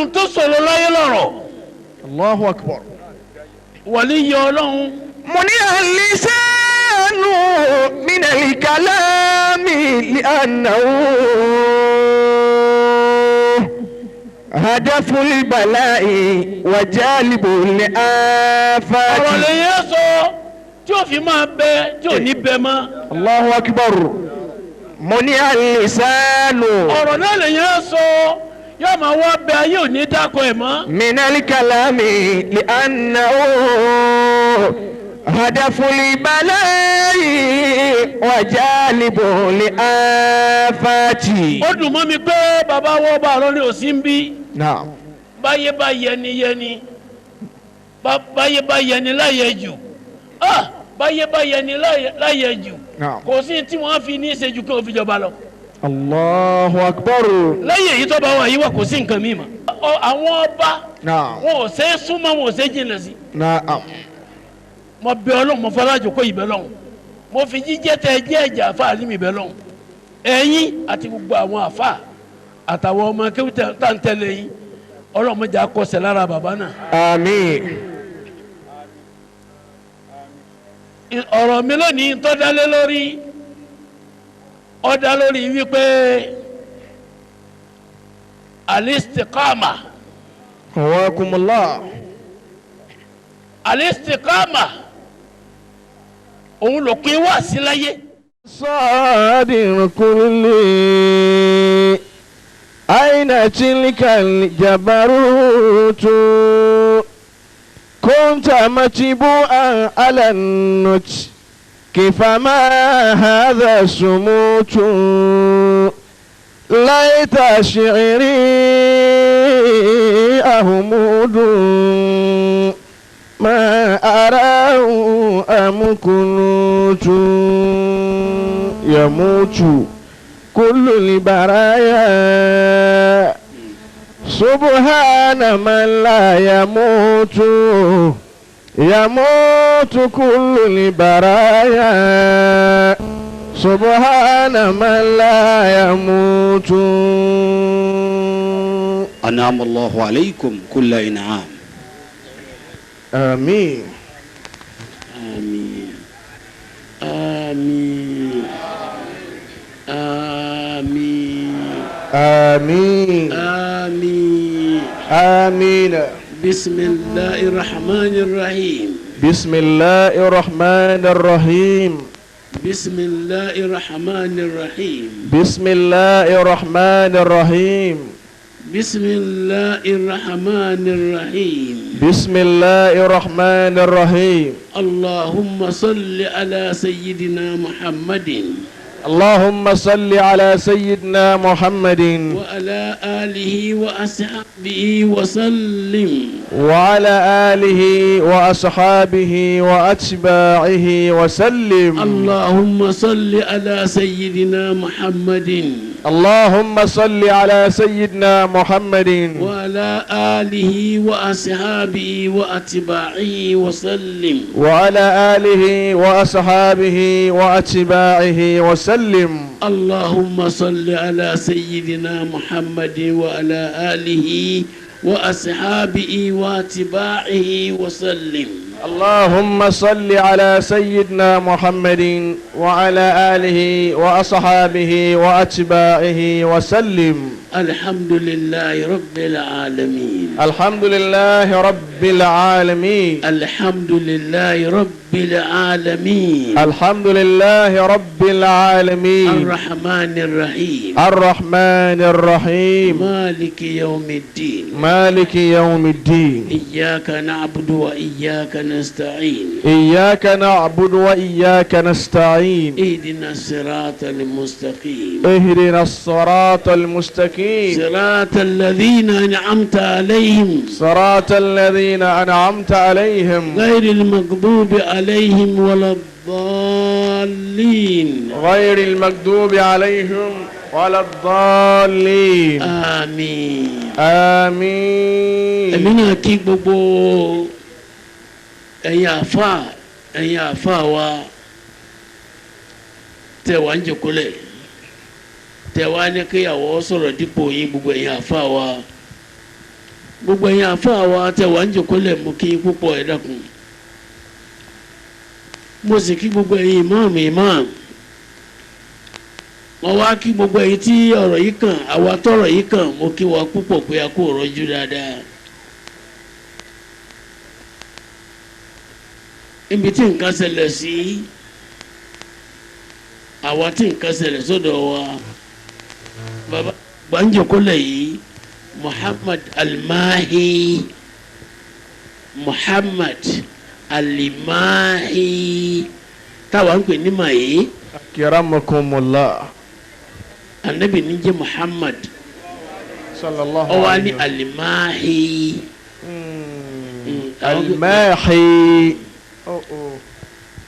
Nínú tó sọ̀rọ̀ láyé lọ́rọ̀. Allahu akbar. Wàlíyé Ọlọ́run. منع اللسان من الكلام لأنه هدف البلاء وجالب الآفات. Ọ̀rọ̀ lèyẹn sọ tí ó fi máa bẹ tí ò ní bẹ mọ́. Allahu akbar. منع اللسان Ọ̀rọ̀ náà lèyẹn sọ yóò máa wá bẹ ayé ò ní dákọ̀ ẹ̀ mọ́. من الكلام لأنه هدف البلاء وجالب الآفات. Ó dùn mọ́ mi pé bàbá wọ́ bá àrọ́ ní òsín ń bí. نعم. Báyé bá yẹni yẹni, báyé bá yẹni láyẹ jù, báyé bá yẹni láyẹ jù, kò sí tí wọ́n fi ní í ṣe ju kí wọ́n fi jọba lọ. Allahu akbar. Lẹ́yìn èyí tó bá wà yìí wà kò sí nǹkan mi mọ́. Àwọn ọba wọn ò ṣe é súnmọ́, wọn ò ṣe é jìnà sí. Mo bẹ̀ Ọlọ́run, mo fọlájò kó ìbẹ̀ lọ́hùn, mo fi jíjẹ́ tẹ jẹ́ ẹ̀jẹ̀ àfa àlímì bẹ̀ lọ́hùn, ẹ̀yin àti gbogbo àwọn àfa àtàwọn ọmọ kéwù tá ń tẹ̀lé yín, Ọlọ́run má jẹ́ á kọsẹ̀ lára bàbá náà. Àmín. Ọ̀rọ̀ mi lónìí tó dálé lórí, ó dá lórí wípé al-istiqama. Hawakumullah. Al-istiqama òun ló pín wá sí láyé. صادر كل أين تلك الجبروت كنت متبوعا على النت كيف ما هذا السموت ليت شعري أهمود ما أراه أم كنت يموت كل البرايا سبحان من لا يموت يموت كل البرايا سبحان من لا يموت. أنعم الله عليكم كل إنعام. آمين. آمين. آمين. آمين. آمين. آمين. آمين. بسم الله الرحمن الرحيم. بسم الله الرحمن الرحيم. بسم الله الرحمن الرحيم. بسم الله الرحمن الرحيم. بسم الله الرحمن الرحيم. بسم الله الرحمن الرحيم. اللهم صل على سيدنا محمد. اللهم صل على سيدنا محمد وعلى آله وأصحابه وسلم. وعلى آله وأصحابه وأتباعه وسلم. اللهم صل على سيدنا محمد. اللهم صل على سيدنا محمد وعلى آله وأصحابه وأتباعه وسلم. وعلى آله وأصحابه وأتباعه وسلم. اللهم صل على سيدنا محمد وعلى آله وأصحابه وأتباعه وسلم. اللهم صل على سيدنا محمد وعلى آله وأصحابه وأتباعه وسلم. الحمد لله رب العالمين. الحمد لله رب العالمين. الحمد لله رب العالمين. الحمد لله رب العالمين. الرحمن الرحيم. الرحمن الرحيم. مالك يوم الدين. مالك يوم الدين. إياك نعبد وإياك نستعين. إياك نعبد وإياك نستعين. اهدنا الصراط المستقيم. اهدنا الصراط المستقيم. صراط الذين أنعمت عليهم. صراط الذين أنعمت عليهم. غير المغضوب عليهم ولا الضالين. غير المغضوب عليهم ولا الضالين. آمين. آمين. Èmi náà kí gbogbo ẹ̀yin àfa, ẹ̀yin àfa wa tẹ̀ wá ń jòkólẹ̀, tẹ̀ wá ní kéyàwó sọ̀rọ̀ dípò yín, gbogbo ẹ̀yin àfa wa, Gbogbo ẹ̀yin àfáà wa tẹ wà ń jòkó lẹ̀ mú kí púpọ̀ ẹ dákun. Mo sì kí gbogbo ẹ̀yin ìmáàmù ìmáàmù. Wọ́n wá kí gbogbo ẹ̀yin tí ọ̀rọ̀ yìí kàn, àwa tọ̀rọ̀ yìí kàn, mo kí wa púpọ̀ pé a kú rọ́jú dáadáa. Ibi tí nǹkan ṣẹlẹ̀ sí, àwa tí nǹkan ṣẹlẹ̀ sọ́dọ̀ wa, bàbá gbàǹjọ̀kọ́lẹ̀ yìí, Muhammad Almahi, Muhammad Alimahi, táwa ń pè ní màyí. Akramakumullah. Anabi ní jẹ́ Muhammad. Sallallahu Ó wá alayhi ní wa Alimahi. Almahi. Oh oh.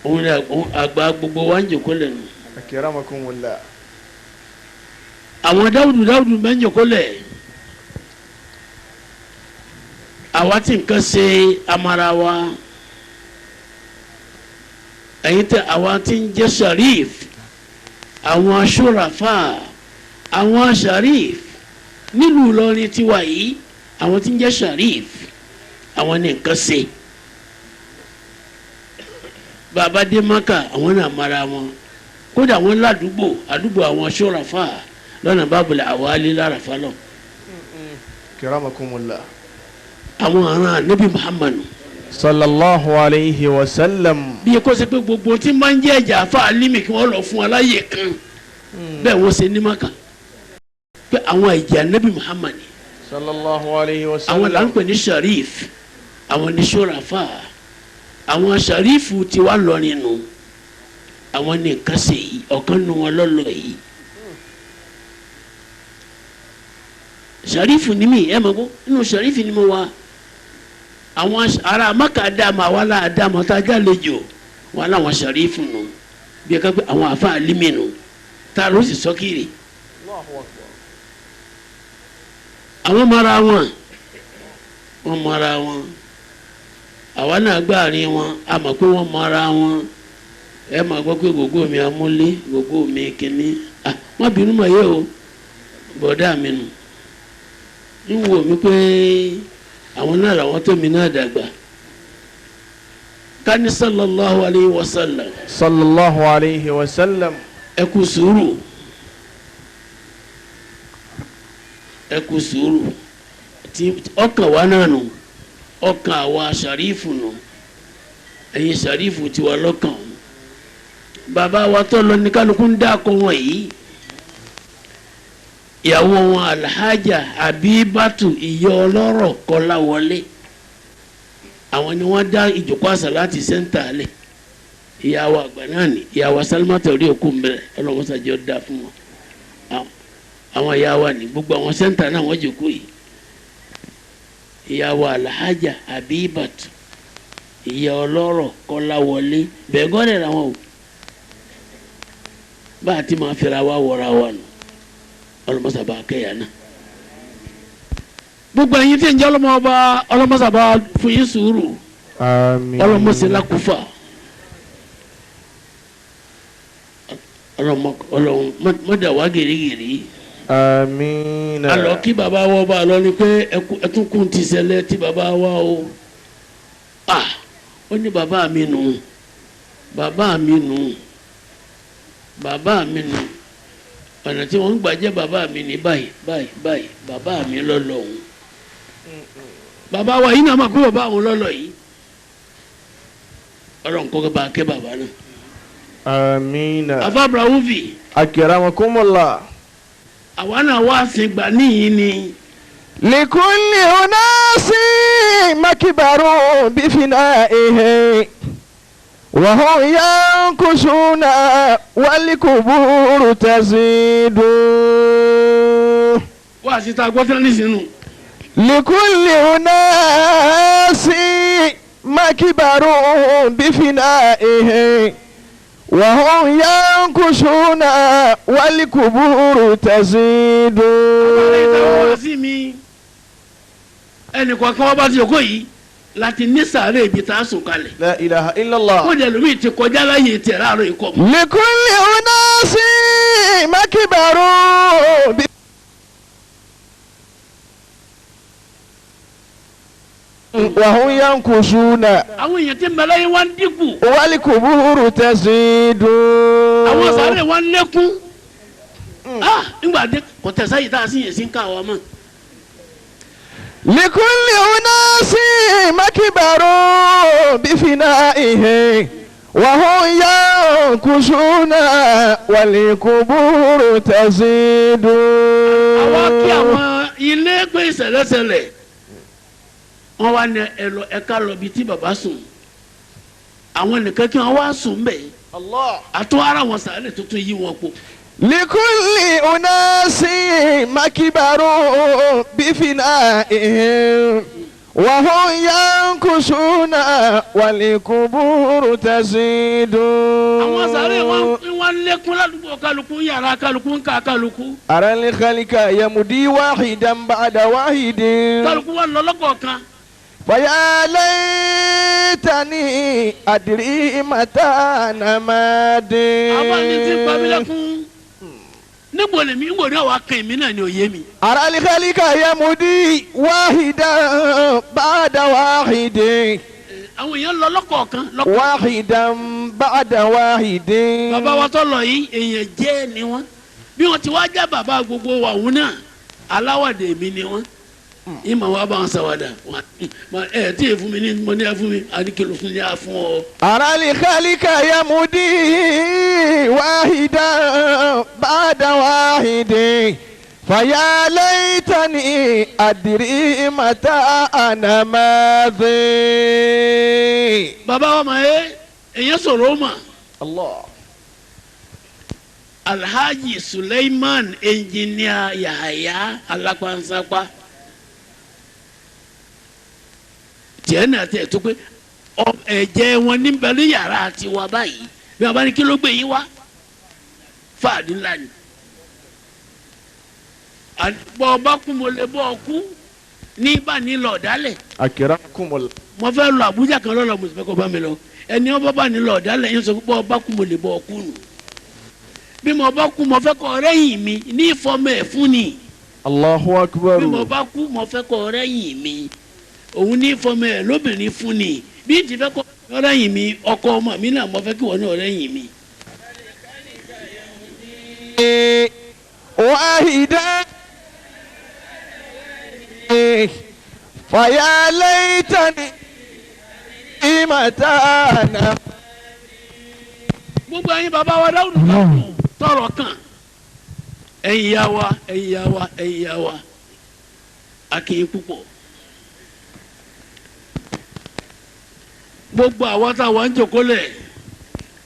Òun ni àgbà gbogbo wa ń jòkó lẹ́nu. Akramakumullah. Àwọn Dáwùdù Dáwùdù bẹ́ẹ̀ ń jòkó lẹ̀. Àwa tí nǹkan ṣe amara wa. Ẹ̀yin tẹ àwa tí ń jẹ́ Sharif, àwọn aṣọ́rafa, àwọn Sharif nílùú Ìlọrin tiwa yìí, àwọn tí ń jẹ́ Sharif, àwọn ní nǹkan ṣe. Bàbá dé Maka, àwọn náà mara wọn. Kódà wọn ládùúgbò, àdúgbò àwọn aṣọ́rafa lọ́nà bábùlẹ̀ àwálé lárafa lọ. Akramakumullah. Àwọn ará Nabi Muhammadu. Sallallahu alayhi wa sallam. Bí kò ṣe pé gbogbo tí máa ń jẹ́ ẹ̀jà afa alimi kí wọ́n lọ fún wa láyè kan bẹ́ẹ̀ wọ́n ṣe ní Maka pé àwọn ẹ̀jẹ̀ Nabi Muhammad Sallallahu alayhi wa sallam. àwọn là ń pè ní Sharif, àwọn ní Shurafa, àwọn Sharifu ti wá lọ nínú àwọn ní nǹkan ṣe yìí, ọ̀kan nu wọn lọ́lọ́ yìí. Sharifu ni mí, ẹ mọ̀ kó inú Sharifu ni mo wà. Àwọn ará Maka dàmú, àwa là dàmú, tá a jálejò wọn làwọn Sharifu nù bí ẹ ká pé àwọn afa alimi nù tá a ló sì sọ kiri. Àwọn mara wọn, wọn mara wọn, àwa náà gbàrin wọn, a mọ̀ pé wọ́n mara wọn. Ẹ máa gbọ́ pé gbogbo mi amúlé, gbogbo mi kínní, wọ́n bínú mọ̀ yé o, bọ̀dá mi nù ń wò mí pé àwọn náà làwọn tó mi náà dàgbà. Kání sallallahu alayhi wa sallam. Sallallahu alayhi wa sallam. Ẹ kú sùúrù, ẹ kú sùúrù, tí ọkàn wa náà nù, ọkàn àwa Sharifu nù, ẹ̀yin Sharifu tiwa lọ́kàn. Bàbá wa tó lọ ní kálukú ń dáko wọn yìí, ìyàwó wọn Alhaja Abibatu ìyá ọlọ́rọ̀ Kọ́láwọlé, àwọn ni wọ́n dá ìjókòó àṣà láti sẹ́ńtà lẹ̀. Ìyàwó àgbà náà ni ìyàwó Salimata orí òkú mbẹ̀rẹ̀, ọlọ́mọsàjọ́ dá fún wọn. Àwọn ìyàwó ni gbogbo àwọn sẹ́ńtà náà wọ́n jókòó yìí. Ìyàwó Alhaja Abibatu ìyá ọlọ́rọ̀ Kọ́láwọlé bẹ́ẹ̀ gọ́dẹ̀ làwọn o, bá a ti máa fira wa wọra wa nù, ọlọmọsàbà kẹyà náà. Gbogbo ẹ̀yin tí ń jẹ́ ọlọmọ ọba, ọlọmọsàbà fún yín sùúrù. Àmín. Ọlọmọsílá kúfà, ọlọmọ mọdà wá gírígírí. Àmín. Alọ kí baba wa ọba lọ ni pé ẹtúnkùn ti ṣẹlẹ̀ tí baba wa o. Ó ní baba mi nù, baba mi nù, baba mi nù, ọ̀nà tí wọ́n ń gbà jẹ́ bàbá mi ní báyìí báyìí báyìí, bàbá mi lọ́lọ́ òun. Bàbá wa yìí náà máa kó bàbá òun lọ́lọ́ yìí. Ọlọ́run kọ́kọ́ bá a kẹ́ bàbá náà. Àmín. Àfa Abrahuvi. Akramakumullah. Àwa náà wá sí gbà níyìn ni. Likulli unasi makibaru bifina'ihi. وهم ينكشون والقبور تزيد. Wá sí ta gbọ́tán nísìnyí. لكل أناس مكبر بفنائه وهم ينكشون والقبور تزيد. Ẹnì kọ̀ọ̀kan wọ́n bá ti yòókù yìí láti ní sàárè ibi tá a sùn kalẹ̀. La ilaha illallah. Ó dẹ̀ lómi ti kọjá láyé tẹ̀ láàárọ̀ ikọ̀. Likulli unasi makibaru. Wahum yankusuna. Àwọn èèyàn tí ń bẹ láyé wá ń dínkù. Wal kuburu tazidu. Àwọn sàárè wá ń lékún. Nígbà dé kò tẹ̀sán yìí tá a sì yẹn sí ń ká wa mọ́. Likulli unasi makibaru bifinaihi. Wahum yankusuna wal kuburu tazidu. Àwọn kí àwọn ilé gbé ìṣẹ̀lẹ̀ṣẹlẹ̀ wọ́n wá ní ẹ̀ka lọ bí tí bàbá sùn àwọn nìkan kí wọ́n wá sùn bẹ́ẹ̀ àtún ara wọn sàlẹ̀ tuntun yí wọn po. Likulli unasi makibaru bifina'ihim wahum yankusuna wal kuburu tazidu. Àwọn sàlẹ̀ wọn lékún ládùúgbò kálukú yàrá kálukú ń ká kálukú. Aral khalika yamudi wahidan ba'da wahidin. Kálukú wọn lọ lọ́kọ̀ọ̀kan. Faya laitani adri mata namadi. Àwọn ní ti gbabilẹ̀kún. Níbo lèmi ń wò ní àwọn akẹ́ mi náà ni òye mi. Aral khalika yamudi wahidan ba'da wahidin. Àwọn èèyàn lọ lọ́kọ̀ọ̀kan. Wahidan ba'da wahidin. Bàbá wa tó lọ yìí èèyàn jẹ́ ni wọ́n. Bí wọ́n ti wá já bàbá gbogbo wa òun náà aláwàdé mi ni wọ́n. Ìmọ̀ wa bá wọn sàwádà ẹ tí ì fún mi ní mo ní ẹ fún mi àdìkìlù fún mi ní fún ọ. Aral khalika yamudi wahidan ba'da wahidin. Faya laitani adri mata ana madhi. Bàbá wa ma ye èyàn sọ̀rọ̀ o ma. Allah. Alhaji Suleiman Engineer Yahaya Alapansapa. Tiẹ̀ náà tẹ̀ tó pé ẹ̀jẹ̀ wọn níbẹ̀ ní yàrá tiwa báyìí bí wọn bá ní kí ló gbé yín wá fáàdì ńlá ni. Bọ́ ọba kú mo lè bọ́ ọ kú ní bá ní lọ dálẹ̀. Akramakumullah. Mo fẹ́ lọ Àbújá kan lọ́lọ́ mo sì fẹ́ kó bá mi lọ ẹni ọba bá ní lọ dálẹ̀ yín sọ pé bọ́ ọba kú mo lè bọ́ ọ kú nù. Bí mo bá kú mo fẹ́ kọ́ ọ̀rẹ́yìn mi ní ìfọmọ ẹ̀ fún ni. Allahu akbar. Bí mo bá kú mo fẹ́ kọ́ ọ̀rẹ́yìn mi òun ní ìfọmọ ẹ̀ lóbìnrin fún ni bí ti fẹ́ kọ́ ọ̀rẹ́yìn mi ọkọ ọmọ mi náà mo fẹ́ kí wọ́n ní ọ̀rẹ́yìn mi. Wahida. Faya laitani matana. Gbogbo ẹ̀yin bàbá wa dáwùdù kan tọrọ kan ẹ̀yin ya wa ẹ̀yin ya wa ẹ̀yin ya wa a kì í púpọ̀. Gbogbo àwọn táwa ń jókòó lẹ̀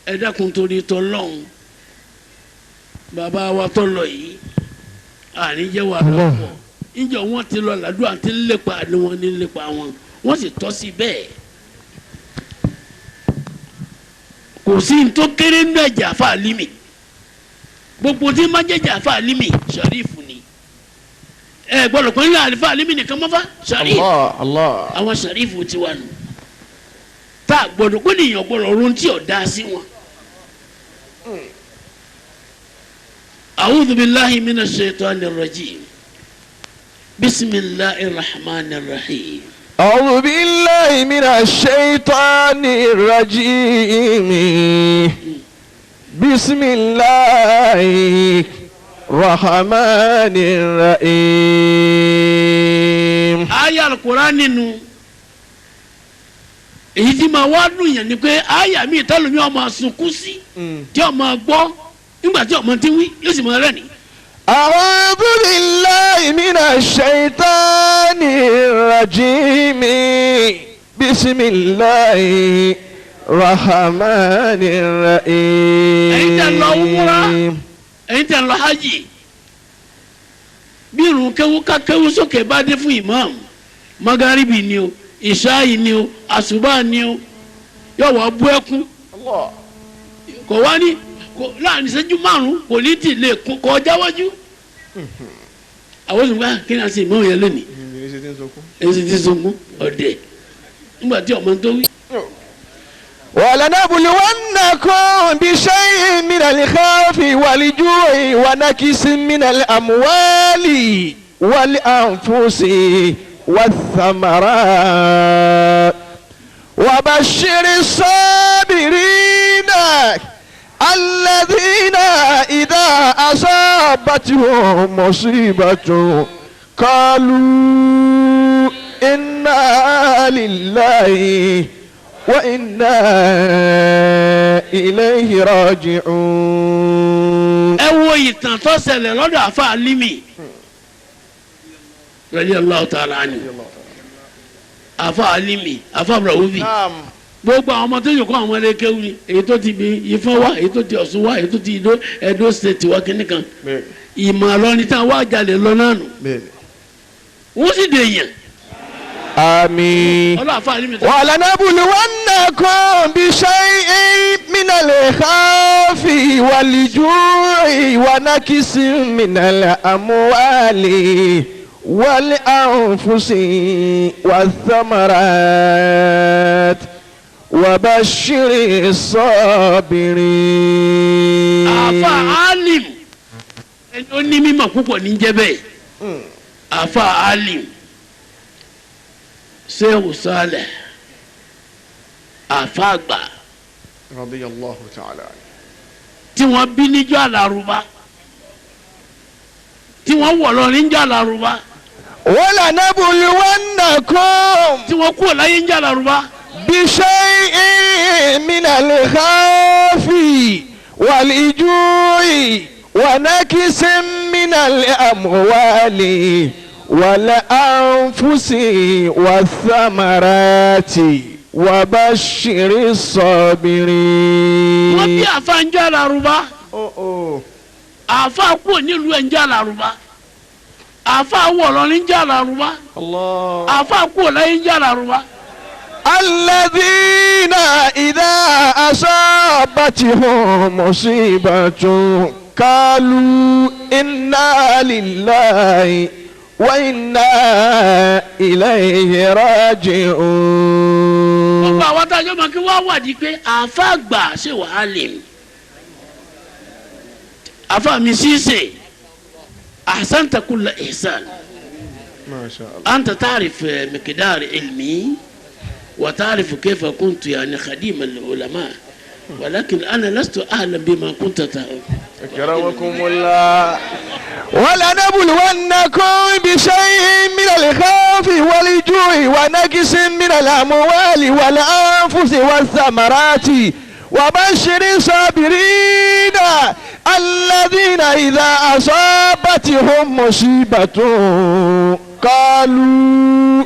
ẹ dákun torí tọlọ́hun bàbá wa tó lọ yìí àníjẹ́ wà lọ́pọ̀ ìjọ wọn ti lọ làdúrà tí ń lépa ni wọn ní lépa wọn wọn sì tọ́ sí bẹ́ẹ̀. Kò sí ní tó kéré nínú ẹ̀jẹ̀ àfa àlímì gbogbo tí má jẹ́jẹ́ àfa àlímì sàrífù ni ẹ gbọ́dọ̀ pé nílò àfa àlímì nìkan mọ́fà sàrífù àwọn sàrífù ti wà nù tá a gbọ́dọ̀ kó nìyàn gbọ́dọ̀ ọ̀run tí ò dá sí wọn. A'udhu billahi minash shaitanir rajim. Bismillahir rahmanir rahim. A'udhu billahi minash shaitanir rajim. Bismillahir rahmanir rahim. Aya al-Qur'an nínú èyí tí ma wá dùn yẹn ni pé aya mi ìtàlùmí ọmọ sunkún sí tí ọmọ gbọ́ nígbà tí ọmọ ti wí yóò sì máa rẹ́ni. A'udhu billahi minash shaitanir rajim. Bismillahir rahmanir rahim. Ẹ̀yin tẹ́ lọ umura ẹ̀yin tẹ́ lọ hajj bí irun kéwú ká kéwú sókè bá dé fún imam magaribi ni o ìṣáì ni o àsùbá ni o yóò wá bú ẹkún kò wá ní láàrin ìṣẹ́jú márùn-ún kò ní tì lè kọjá wájú. Àwọn oṣù gbà kí ni a ṣe ìmọ̀ yẹn lónìí èsì ti sunkún ọ̀dẹ̀ nígbà tí ọmọ tó wí. ولنبلونكم بشيء من الخوف والجوع ونقص من الأموال والأنفس والثمرات وبشر الصابرين الذين إذا أصابتهم مصيبة قالوا إنا لله وإنا إليه راجعون. Ẹ wo ìtàn tó ṣẹlẹ̀ lọ́dọ̀ àfa Alimi radiyallahu ta'ala anhu. Àfa Alimi, àfa Ibrahimi, gbogbo àwọn ọmọ tó yẹ kó àwọn ọmọdé kéwù ni, èyí tó ti bí Ifọ̀n wá, èyí tó ti Ọ̀ṣun wá, èyí tó ti Ẹdó state wá, kínní kan ìmọ̀ àlọ́ni tá a wá jalè lọ náà nù, wọ́n sì dè yàn. آمين. ولنبلونكم بشيء من الخوف والجوع ونقص من الأموال والأنفس والثمرات وبشر الصابرين. Àfa Alim, ẹni ó ní mímọ̀ púpọ̀ ní jẹ́ bẹ́ẹ̀. Àfa Alim Shehu Saleh, àfa àgbà radiyallahu ta'ala tí wọ́n bí níjọ́ àlàrúbá, tí wọ́n wọ̀ lọ níjọ́ àlàrúbá. ولنبلونكم tí wọ́n kúrò láyé níjọ́ àlàrúbá. بشيء من الخوف والجوع ونقص من الأموال والأنفس والثمرات وبشر الصابرين. Wọ́n bí àfa níjọ́ àlàrúbá. Àfa kúrò nílùú ẹ̀ níjọ́ àlàrúbá. Àfa wọ̀ lọ níjọ́ àlàrúbá. Àfa kúrò láyé níjọ́ àlàrúbá. الذين إذا أصابتهم مصيبة قالوا إنا لله وإنا إليه راجعون. Gbogbo àwọn adájọ́ máa kí wọ́n wádìí pé àfa àgbà ṣe wàhálì àfa mi ṣíṣe ahsanta kulla ihsan. ما شاء الله. أنت تعرف مقدار علمي وتعرف كيف كنت يعني خديما للعلماء، ولكن أنا لست أعلم بما كنت تعلم. أكرمكم الله. ولنبلونكم بشيء من الخوف والجوع ونقص من الأموال والأنفس والثمرات وبشر الصابرين الذين إذا أصابتهم مصيبة قالوا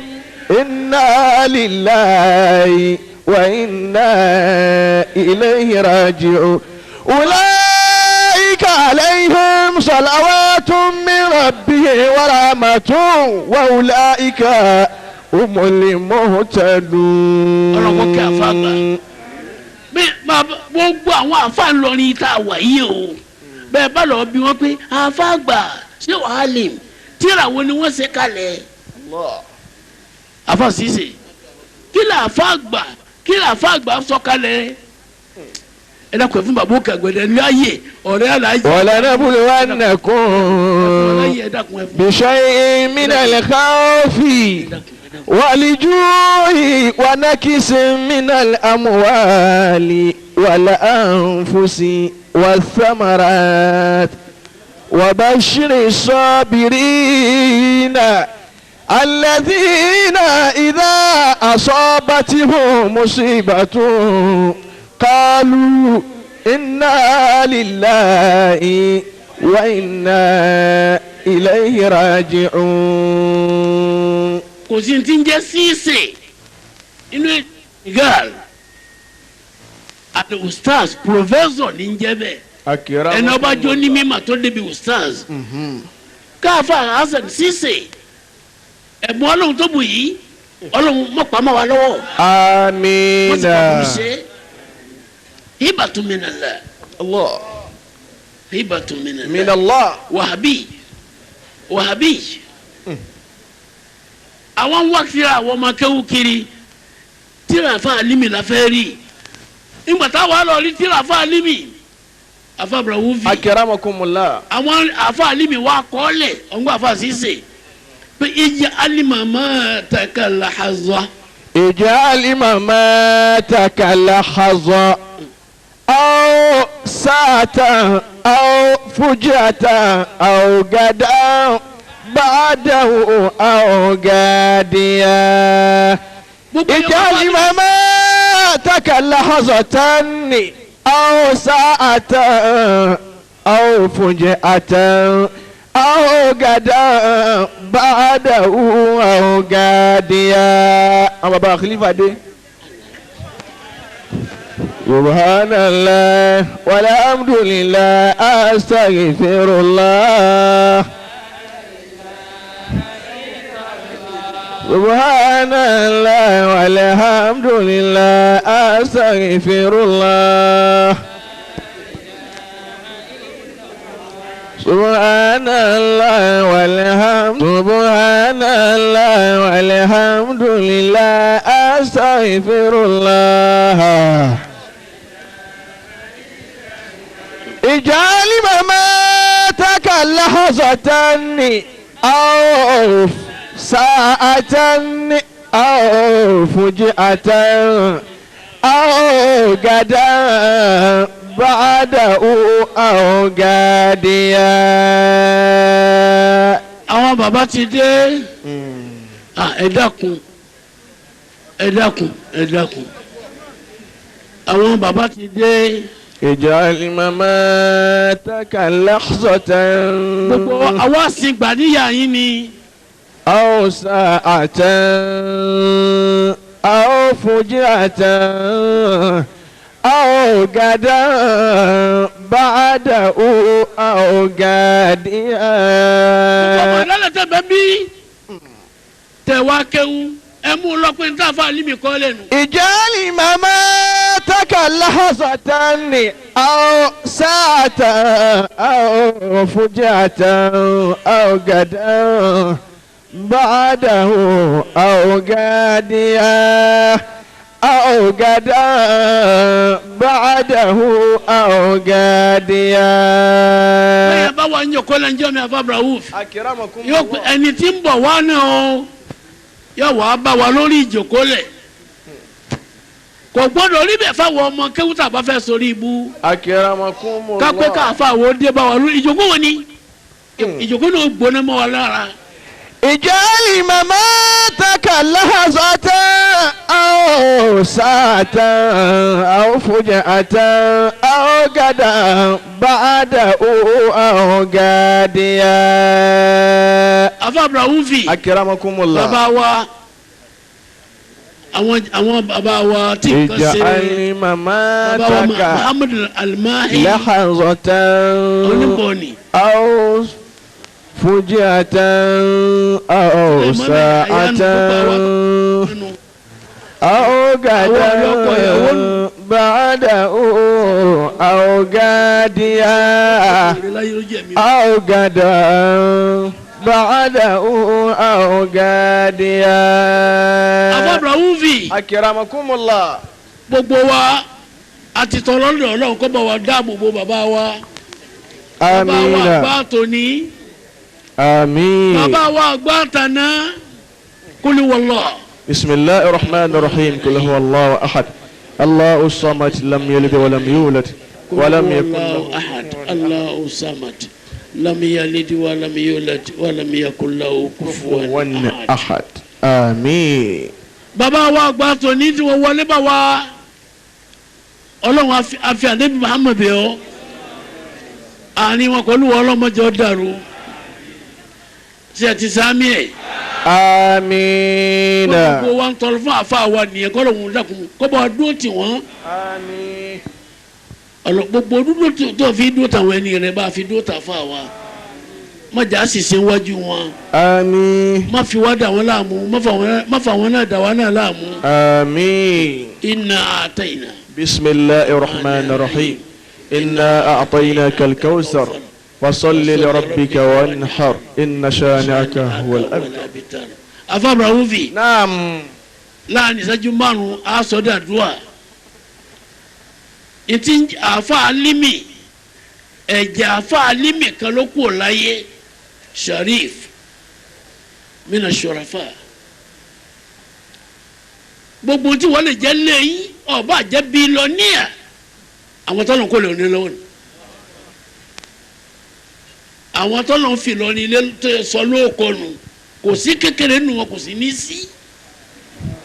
إنا لله وإنا إليه راجعون أولئك عليهم صلوات من ربهم ورحمة وأولئك هم المهتدون. Gbogbo àwọn àfa ńlọrin tá a wà yìí o, bẹ́ẹ̀ bá lọ bí wọ́n pé àfa àgbà ṣé wàá lè tíra wo ni wọ́n ṣe kalẹ̀. Àfa ṣiṣe kí là àfa àgbà, kí là àfa àgbà sọ kalẹ̀. Ẹ dákun ẹ fún bàbá òkè àgbẹ̀dẹ ní ayé ọ̀rẹ́ àlàyé. ولنبلونكم بشيء من الخوف والجوع ونقص من الأموال والأنفس والثمرات وبشر الصابرين الذين إذا أصابتهم مصيبة قالوا إنا لله وإنا إليه راجعون. Kò sí ti ń jẹ́ ṣíṣe inú gaal àti ustaz professor ní ń jẹ́ bẹ́ẹ̀, ẹni ọba jó ní mímọ̀ tó débi ustaz káfá hasan ṣíṣe ẹ̀bùn ọlọ́run tó bù yìí, ọlọ́run mọ̀pá mọ́ wa lọ́wọ́. Amiina. Wọ́n ti kọ́ ṣe hibatu minallah. Allah. Hibatu minallah. Minallah. Wahabi wahabi. Àwọn wá kiri àwọn ọmọ akéwù kiri, tíra fa alimi la fẹ́ rí. Nígbà táwa lọ rí tíra fa alimi, afa Ibrahim. Akramakumullah. Àwọn afa alimi wa kọ́lẹ̀ ọ̀ngbọ́n afa ṣíṣe pé Pé ij'al mamataka lahza. Ij'al mamataka lahza. Aw sa'atan aw fujatan aw gadan ba'dahu aw gadiya. Ij'al mamataka lahzatan aw sa'atan aw fujatan aw gadan ba'dahu aw gadiya. Àwọn baba Khalifa dé. Subhanallah walhamdulillah astaghfirullah. Subhanallah walhamdulillah astaghfirullah. Subhanallah walhamdulillah walhamdulillah astaghfirullah. Ij'al mamataka lahzatan aw sa'atan aw fuj'atan aw gadan ba'dahu aw gadiya. Àwọn bàbá ti dé. Ẹ dákun, ẹ dákun, ẹ dákun. Àwọn bàbá ti dé. Ij'al mamataka lahzatan. Gbogbo àwa sì gbà níyà yín ni. Aw sa'atan aw fuj'atan aw gadan ba'dahu aw gadiya. Ọmọ ìlànà tẹ bẹ bí tẹ wá kéwú ẹ mú un lọ pé n táfà límì kọ́ lẹ́nu. Ij'al mamataka lahzatan aw sa'atan aw fuj'atan aw gadan ba'dahu aw gadiya aw gadan ba'dahu aw gadiya. Bẹ́ẹ̀ bá wà ń jòkó lẹ́njọ́ mi àfa Rauf yóò pé ẹni tí ń bọ̀ wá náà o yóò wá bá wa lórí ìjòkó lẹ̀ kò gbọ́dọ̀ rí bẹ́ẹ̀ fáwọn ọmọ kéwútà bá fẹ́ sórí ibú. Kápẹ́ káfa àwọn dé bá wa lórí ìjòkó wọn ni ìjòkó náà gbóná mọ́ wa lára. Ij'al mamataka lahzatan aw sa'atan aw fuj'atan aw gadan ba'dahu aw gadiya. Afa Raufi. Akramakumullah. Bàbá wa àwọn bàbá wa tí nǹkan ṣe. Ij'al mamataka bàbá wa Muhammadu Al-Mahi. Lahzatan. Oníbọ̀nì. Aw fuj'atan aw sa'atan aw gadan ba'dahu aw gadiya aw gadan ba'dahu aw gadiya. Afa Raufi. Akramakumullah. Gbogbo wa a ti tọrọ lọ́dọ̀ Ọlọ́run kó bá wa dáàbò bo bàbá wa. Bàbá wa àgbà tòní. Àmín. Bàbá wa àgbà tàná. Kul huwallah. Bismillahir Rahmanir Rahim. Kul huwallahu ahad. Allahu samad lam yalid wa lam yulad wa lam yakun lahu ahad. Allahu samad lam yalid wa lam yulad wa lam yakun lahu kufuwan ahad. Àmín. Bàbá wa àgbà tòní tí wọ́n wọlé bá wa. Ọlọ́run àfi àdébí Muhammad bẹ̀ ọ́. Àárín wọn pẹ̀lú ọlọ́mọdé ọ̀dàrú. Ṣé ẹ ti sáámi ẹ̀? Àmín. Gbogbo wa ń tọrọ fún àfa wa nìyẹn kọ́ lóun dákun kọ́ bá wa dúró tì wọ́n. Àmín. Ọ̀lọ́ gbogbo dúró tó fi dúró tàwọn ẹni rẹ̀ bá fi dúró tà fún àwa. Má jà á sì ṣe wájú wọn. Àmín. Má fi wá dà wọ́n láàmú, má fà wọ́n náà dà wọ́n náà láàmú. Àmín. Inna a'tayna. Bismillahir Rahmanir Rahim. Inna a'taynaka al-kawthar. Fasalli li rabbika wanhar. Inna shani'aka huwal abtar. Afa Raufi. Naam. Láàrin ìṣẹ́jú márùn-ún á sọ dàdúrà. Ntí àfa Alimi ẹ̀jẹ̀ àfa Alimi kan ló kù láyé Sharif. mina shurafa gbogbo tí wọ́n lè jẹ́ lẹ́yìn ọba jẹ́ bílíọ̀nìà àwọn tọ́lọ̀ kò lè ní lọ́wọ́ ni àwọn tọ́lọ̀ ń fi lọ ní ilé sọ lóko nù kò sí kékeré nù wọn kò sí ní sí.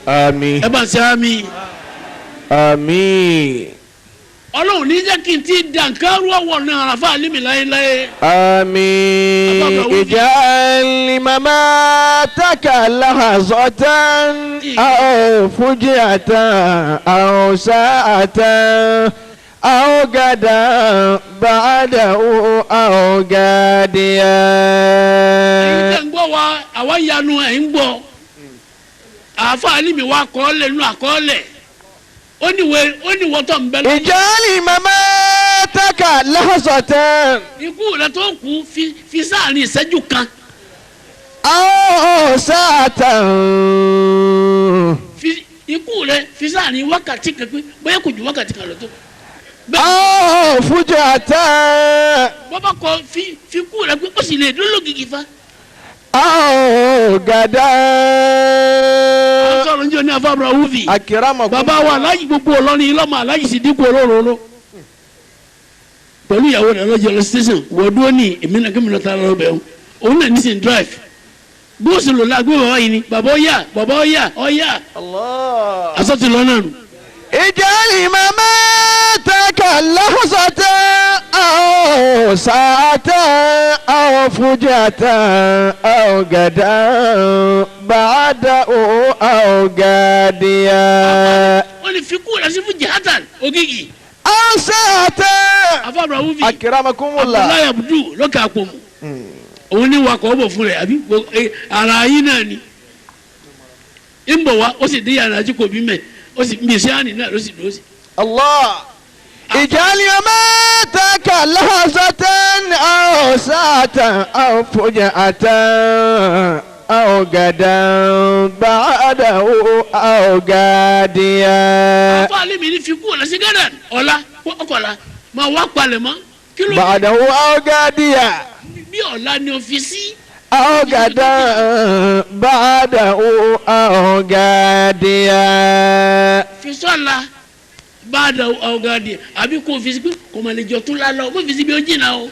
Àmín. Ẹ bá ń ṣe àmín. Àmín. Ọlọ́run ní jẹ́ kí n ti dànkárú ọwọ́ náà àràfà àlímì láéláé. Àmín. Ij'al mamataka lahzatan aw fuji'atan aw sa'atan aw gadan ba'dahu aw gadiyan. Ẹ̀yin tẹ́ ń gbọ́ wa àwa yanu ẹ̀ ń gbọ́. Àràfà àlímì wa kọ́ọ́lẹ̀ nínú àkọọ́lẹ̀. Ó ní wọ́n tó ń bẹ lọ́wọ́. Ij'al mamataka lahzatan. Ikú rẹ tó kú fi sáàrin ìṣẹ́jú kan. Aw sa'atan. Ikú rẹ fi sáàrin wákàtí kan pé bóyá kò ju wákàtí kan lọ tó. Aw fuj'atan. Bọ́bá kọ fi kú rẹ pé ó sì lè dúró lógìkì fa. Aw gadan. Sọ̀rọ̀ njẹ́ ní afábọ̀rọ̀ wúfì. Akiramakum. Bàbá wa aláyí gbogbo ọlọ́ni lọ́mọ aláyí sì dínkù olóróró. Pẹ̀lú ìyàwó rẹ̀ lọ́jọ́ lọ station wọ́n dúró ní èmi náà kémi lọ́ta lọ́rọ̀ bẹ̀rù. Òun náà ní sìn drive. Bí ó sì lò lágbó bàbá yìí ni bàbá ọ̀yà bàbá ọ̀yà ọ̀yà. Aṣọ ti lọ náà nù. Ij'al mamataka lahzatan aw sa'atan aw fuj'atan aw gadan ba'dahu aw gadiyan. Wọ́n ní fikú rẹ̀ sí fún jihatan ògìgì. Aw sa'atan. Afábọ̀rọ̀ wúfì. Akramakumullah. Abdullahi Abdu lókè àpòmù. Òun ní wakọ̀ ọ̀bọ̀ fún rẹ̀ àbí ara yín náà ni. Ń bọ̀ wá ó sì dé yàrá àti kò bí mẹ́ ó sì mbèsè àná náà ló sì dúró sí. Allah. Ij'al mamataka lahzatan aw sa'atan aw fuj'atan aw gadan ba'dahu aw gadiyan. Àfọ àlẹ́ mi ní fi kú ọ̀la sí gádàn ọ̀la ọkọ̀la máa wá palẹ̀ mọ́ kí ló. Ba'dahu aw gadiyan. Bí ọ̀la ni o fi sí. Aw gadan ba'dahu aw gadiyan. Fi sọ́la ba'dahu aw gadiyan àbí kò fi sí pé kò mà lè jọ tún lálọ́ bó fi sí bí ó jìnnà o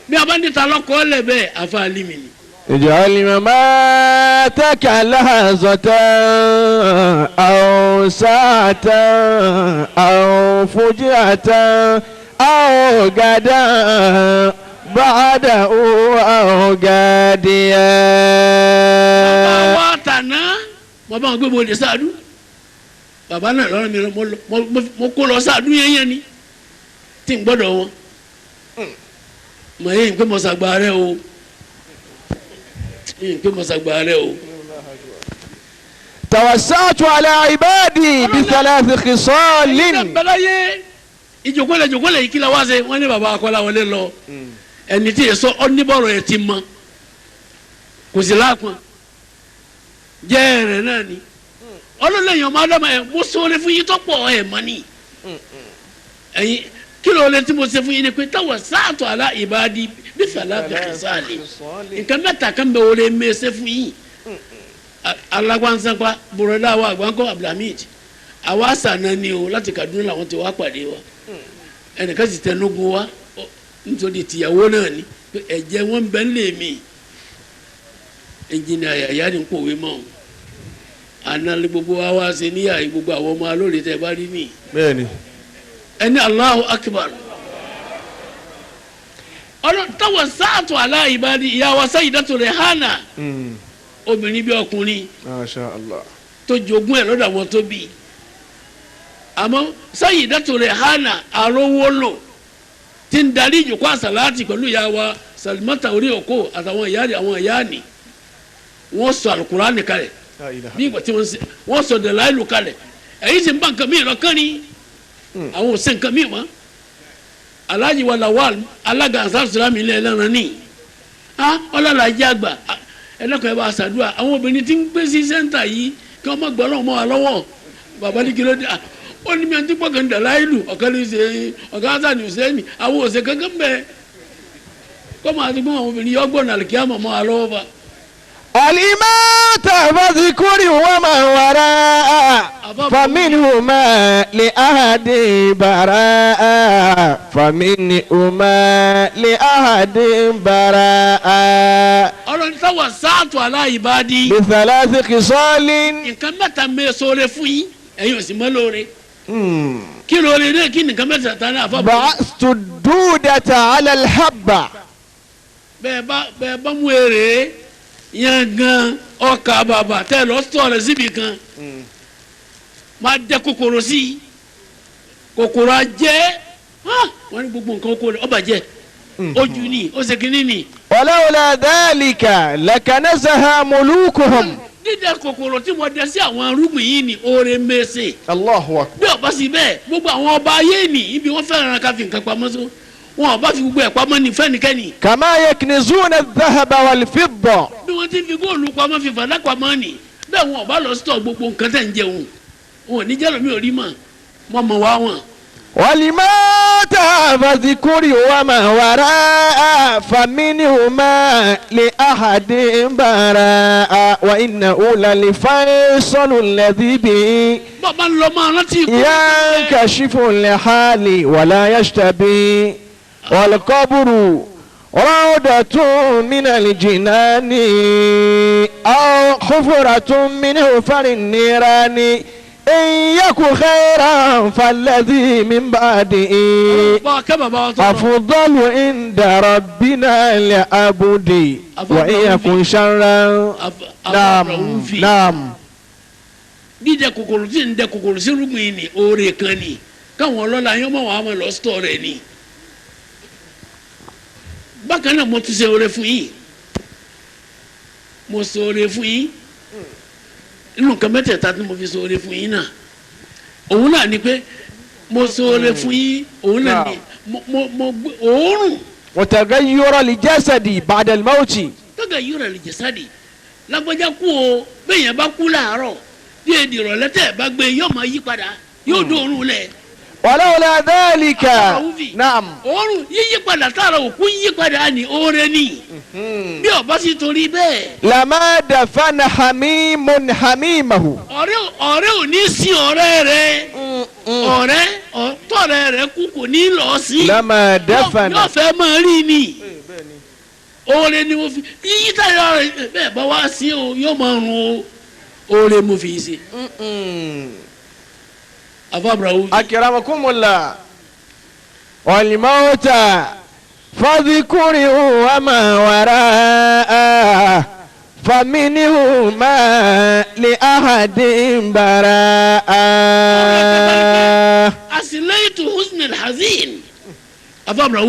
bí a bá ní ta lọ́kọ́ lẹ̀ bẹ́ẹ̀ àfọ àlẹ́ mi ni. Ij'al mamataka lahzatan aw sa'atan aw fuj'atan aw gadan ba'dahu aw gadiyan. Bàbá wa tàná bàbá wọn gbé mo lè sáàdú bàbá náà lọ́rọ̀ mi mo kó lọ sáàdú yẹn yẹn ni tí n gbọ́dọ̀ wọn mọ̀ yẹn pé mo ṣàgbà rẹ o. Tawassa'tu ala ibadi bi thalathi khisalin. Ìjòkólẹ̀ ìjòkólẹ̀ yìí kí la wá ṣe wọ́n ní bàbá akọ́lá wọlé lọ ẹni tí èso ọ́nìbọ̀rọ̀ ẹ̀ ti mọ kò sí lápọn jẹ́ rẹ̀ náà ni ọlọ́lẹ́yìn ọmọ adama ẹ̀ mo sọ̀rọ̀ fún yín tọ́pọ̀ ẹ̀ mọ́ ni ẹ̀yin kí ló lè tí mo ṣe fún yín ni pé tawassa'tu ala ibadi bi thalathi khisalin nǹkan mẹ́ta kan bẹ wọlé mẹ́sẹ̀ fún yín alagbansanpa bùrọ̀dá wa àgbáńkọ́ Abdulhamid àwa sànà ni o láti Kaduna làwọn ti wá pàdé wa ẹnìkan sì tẹnugun wa nítorí tìyàwó náà ni ẹ̀jẹ̀ wọn bẹ ń lè mi ẹnjìnìà yàyà ni kò wé mọ́ o àná gbogbo wa wá ṣe níyà gbogbo àwọn ọmọ alóore tẹ bá rí mi. Bẹ́ẹ̀ni. Ẹni Allahu Akbar ọlọ́run táwọn sáàtù aláìbáni ìyá wa Sayyidatu Rehana obìnrin bí ọkùnrin Masha Allah tó jogún ẹ̀ lọ́dọ̀ àwọn tó bí àmọ́ Sayyidatu Rehana arówólò tí ń darí ìjòkó àsàlátì pẹ̀lú ìyá wa Salimata orí òkó àtàwọn ìyá rẹ̀ àwọn ìyá ni wọ́n sọ alukurani kalẹ̀ bí ìgbà tí wọ́n sọ dẹ̀láìlù kalẹ̀ èyí sì ń bá nǹkan mìíràn lọ́kàn ni àwọn ò ṣe nǹkan mìíràn mọ́. Alhaji wa Lawal alága Ansar Islami ilẹ̀ ẹlẹ́ran ní ọlọ́làjì àgbà ẹlẹ́kọ̀ọ́ ẹ bá ṣàdúrà àwọn obìnrin tí ń gbé sí sẹ́ńtà yìí kí wọ́n má gbọ́ lọ́wọ́ mọ́ wa lọ́wọ́ bàbá ní kí ló dé ó ní mi àti gbọ́kàn dàláìlù ọ̀kan ní ṣe ọ̀kan hasan hussein àwọn òṣè kankan bẹ́ẹ̀ kọ́ máa ti gbọ́n àwọn obìnrin yọ gbọ́n àlùkìyàmọ̀ mọ́ wa lọ́wọ́ fa. والإماتة فاذكر وما وراء فمنهما لأحد براء فمنهما لأحد براء. Ọlọ́run táwọn sáàtù aláìbádí. بثلاث خصال. Nǹkan mẹ́ta mẹ́sọ̀rẹ́ fún yín ẹ̀yin ò sì mọ́ lóore. Kí lóore náà kí nǹkan mẹ́ta ta ní àfọ̀bọ̀. بعثت الدودة على الحبة. Bẹ́ẹ̀ bá mú èrè yẹn gan ọkà bàbà tẹ́ lọ sọ̀rọ̀ síbi kan máa dẹ kòkòrò sí kòkòrò ajẹ́ wọ́n ní gbogbo nǹkan kó rẹ̀ ọba jẹ́ ojú ni ó ṣe kínní ni. ولولا ذلك لكنزها ملوكهم. Dídẹ kòkòrò tí wọ́n dẹ sí àwọn arúgbìn yìí ni oore mẹ́sẹ̀. Allahu akbar. Bí ọba sì bẹ́ẹ̀ gbogbo àwọn ọba ayé ni ibi wọ́n fẹ́ràn ká fi nǹkan pamọ́ sí wọn ọba fi gbogbo ẹ̀ pamọ́ ní fẹ́nikẹ́ni. كما يكنزون الذهب والفضة. Bí wọ́n ti fi góòlù pamọ́ fi fàdá pamọ́ ni bẹ́ẹ̀ wọn ọba lọ sítọ̀ gbogbo nǹkan tẹ̀ ń jẹun wọn ò ní jẹ́ lómi ò rí mọ̀ mọ́ mọ́ wá wọn. ولماذا فاذكر وما وراء فمنهما لأحد براء وإنه للفيصل الذي به ينكشف الحال ولا يشتبي والقبر روضة من الجنان أو حفرة من حفر النيران إن يك خيرا فالذي من بعده أفضل عند ربنا لعبد وإن يكن شرا. نعم نعم. Dídẹ kòkòrò tí ń dẹ kòkòrò sí rúgbìn ni oore kan ni káwọn ọlọ́lá yẹn mọ̀ wọ́n á lọ sítọ̀ rẹ̀ ni. Bákan náà mo tún ṣe oore fún yín, mo ṣe oore fún yín nínú nǹkan mẹ́tẹ̀ẹ̀ta tí mo fi ṣe oore fún yín náà òun náà ni pé mo ṣe oore fún yín òun náà ni mo gbé òórùn. وتغير الجسد بعد الموت. تغير الجسد lágbájá kú o bẹ́ẹ̀ yẹn bá kú láàárọ̀ bí èdè ìrọ̀lẹ́ tẹ̀ bá gbé yóò máa yí padà yóò dóorùn lẹ̀. ولولا ذلك. نعم. Òórùn yíyí padà sára òkú yíyí padà ní oore ni bí ọba sì torí bẹ́ẹ̀. لما دفن حميم حميمه. Ọ̀rẹ́ ò ní sí ọ̀rẹ́ rẹ̀ ọ̀rẹ́ tọ̀rẹ́ rẹ̀ kú kò ní lọ sí. لما دفن. Yóò fẹ́ máa rí ni oore ni mo fi yíyí táyà rẹ̀ bẹ́ẹ̀ bá wá sí o yóò máa rún o oore mo fi ṣe. أكرمكم الله. والموت فاذكره وما وراءه فمنهما لأحد براء. أسليت حزن الحزين.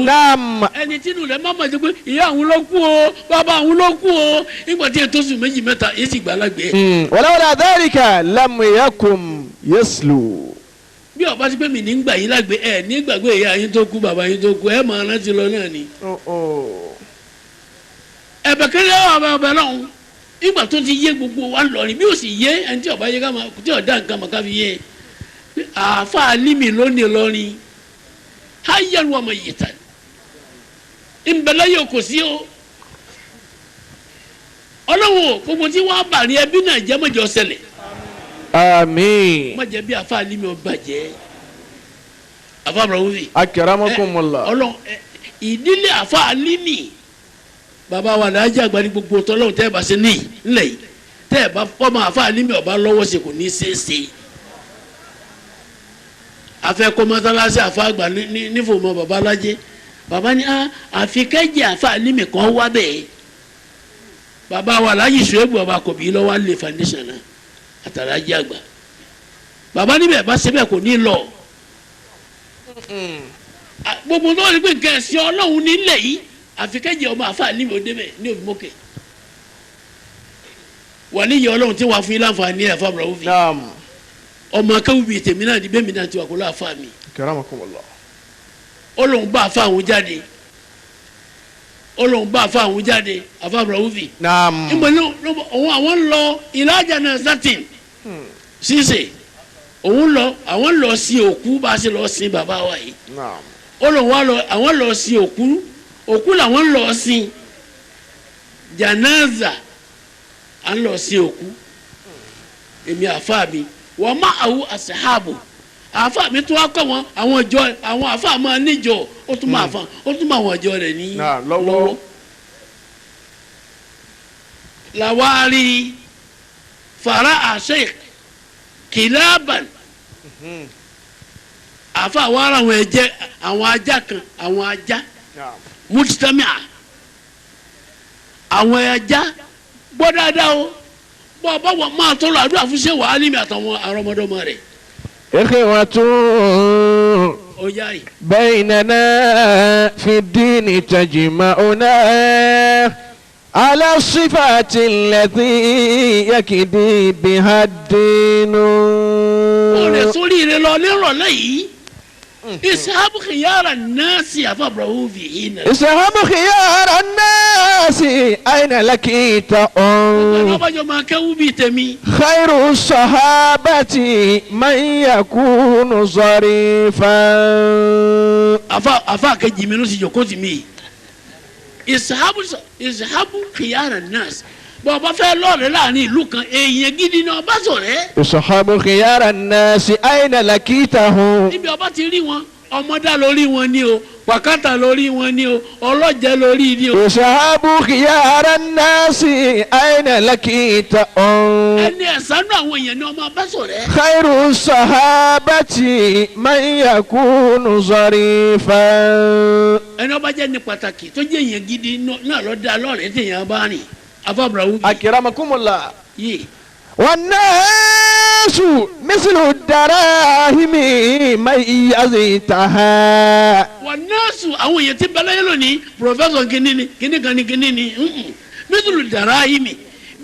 نعم. Ẹni tí inú rẹ̀ má ma jẹ́ pé ìyá àwọn ló kú o bàbá àwọn ló kú o nígbà tí ètò oṣù méjì mẹ́ta yìí sì gbà lágbè. ولولا ذلك لم يكن يسلو. Bí ọba ti pé mi ní gbà yín lágbè ẹ ní gbàgbé ìyá yín tó kú bàbá yín tó kú ẹ máa rántí lọ náà ni. Ẹ̀bẹ̀ kéré ọba ọbẹ̀ lọ́hùn nígbà tó ti yé gbogbo wa lọ ni bí ó sì yé ẹni tí ọba yé ká máa tí ọ̀dà nǹkan mọ̀ ká fi yé àáfàá límì lónìí lọ́rin hayyan wa mayitan nbẹlẹ yóò kò sí o ọlọ́wọ́ gbogbo tí wọ́n bá rí ẹbí náà jẹ́ mọ́jọ ṣẹlẹ̀. Àmín. Mọ̀jẹ̀ bí afa alimi ọba jẹ́ afa abrahamu. Akramakumullah. Ọlọ́run ìdílé afa alimi bàbá wa làájá àgbà ní gbogbo tọ́lọ́run tẹ́ ẹ bá ṣe ní ńlẹ̀ yìí tẹ́ ẹ bá fọ́mọ afa alimi ọba lọ́wọ́ ṣe kò ní í ṣe é ṣe. Afẹ́ kọ́ mọ́sálásí afa àgbà nífòmọ́ bàbá alájẹ́ bàbá ní àfikẹ́jẹ́ afa alimi kan wá bẹ́ẹ̀ bàbá wa láyé ìṣòwò bàbá kò bí lọ́wọ́ lè foundation náà àtàlájẹ́ àgbà bàbá níbẹ̀ bá ṣe bẹ́ẹ̀ kò ní lọ. Gbogbo tó wà ní pé nǹkan ẹ̀sìn ọlọ́run nílẹ̀ yìí àfikẹ́jẹ́ ọmọ afa alimi ò débẹ̀ ní òbí mọ́kẹ́ wà níyì ọlọ́run tí wàá fún yín láǹfààní ẹ̀ fábùrà òfin ọmọ akéwì bíi tèmi náà di bẹ́ẹ̀ mi náà ti wà kó láàfà mi. Karamakumullah. Ọlọ́run bá àfa àwọn jáde Ọlọ́run bá àfa àwọn jáde àfa àbúrò Naam. ìmọ̀ ní òun àwọn lọ ìlàjà náà sátìn ṣíṣe òun lọ àwọn lọ sí òkú bá a ṣe lọ sin bàbá wa yìí. Naam. Ọlọ́run wa lọ àwọn lọ sí òkú òkú làwọn lọ sin janaza À ń lọ sí òkú èmi àfa mi wọ́n má àwù àṣàbò àfa mi tún wá kọ́ wọn àwọn ìjọ àwọn àfa máa níjọ ó tún máa fa ó tún máa àwọn ìjọ rẹ̀ ní lọ́wọ́. Làwárí fara àṣẹ kìláàbàn àfa àwọn ará àwọn ẹ̀jẹ̀ àwọn ajá kan àwọn ajá mùtítàmíà àwọn ajá gbọ́ dáadáa o bọ́ bá wọ́n máa tọrọ àdúrà fún ṣé wàá níbi àtàwọn àrọ́mọdọ́mọ rẹ̀. Ikhwatun baynana fi ddini tajma'una ala sifati allati yakdi biha ddinu. Ó lè sórí rẹ lọ nírọ̀lẹ́ yìí. Ishabu khiyara nasi afabrahu fi hina. Ishabu khiyara nasi aina lakita on. Khairu sahabati man yakunu zarifan. Afa kejì mi ló sì jókòó tì mí. Ishabu khiyara nasi. Bọ́ ọba fẹ́ lọ́ọ̀rẹ́ láàrin ìlú kan èèyàn gidi ni ọba sọ̀rẹ́. Ishabu khiyara nasi aina lakitahum. Níbi ọba ti rí wọn ọmọdá lórí wọn ni o wákàtà lórí wọn ni o ọlọ́jẹ lórí ni o. Ishabu khiyara nasi aina lakitahum. Ẹni ẹ̀sánú àwọn èèyàn ni ọmọ ọba sọ̀rẹ́. Khairu sahabati man yakunu zarifan. Ẹni ọba jẹ́ ní pàtàkì tó jẹ́ èèyàn gidi náà ló dá lọ́rẹ̀ẹ́ tèèyàn bá rìn. Akiramakumullah. Wannasu mislu darahimi mayyazitaha. Wannasu àwọn èèyàn tí bẹ́lẹ́ yẹn lónìí pòfẹ́sọ̀ kìíní kìíní kan ní kìíní ni mislu darahimi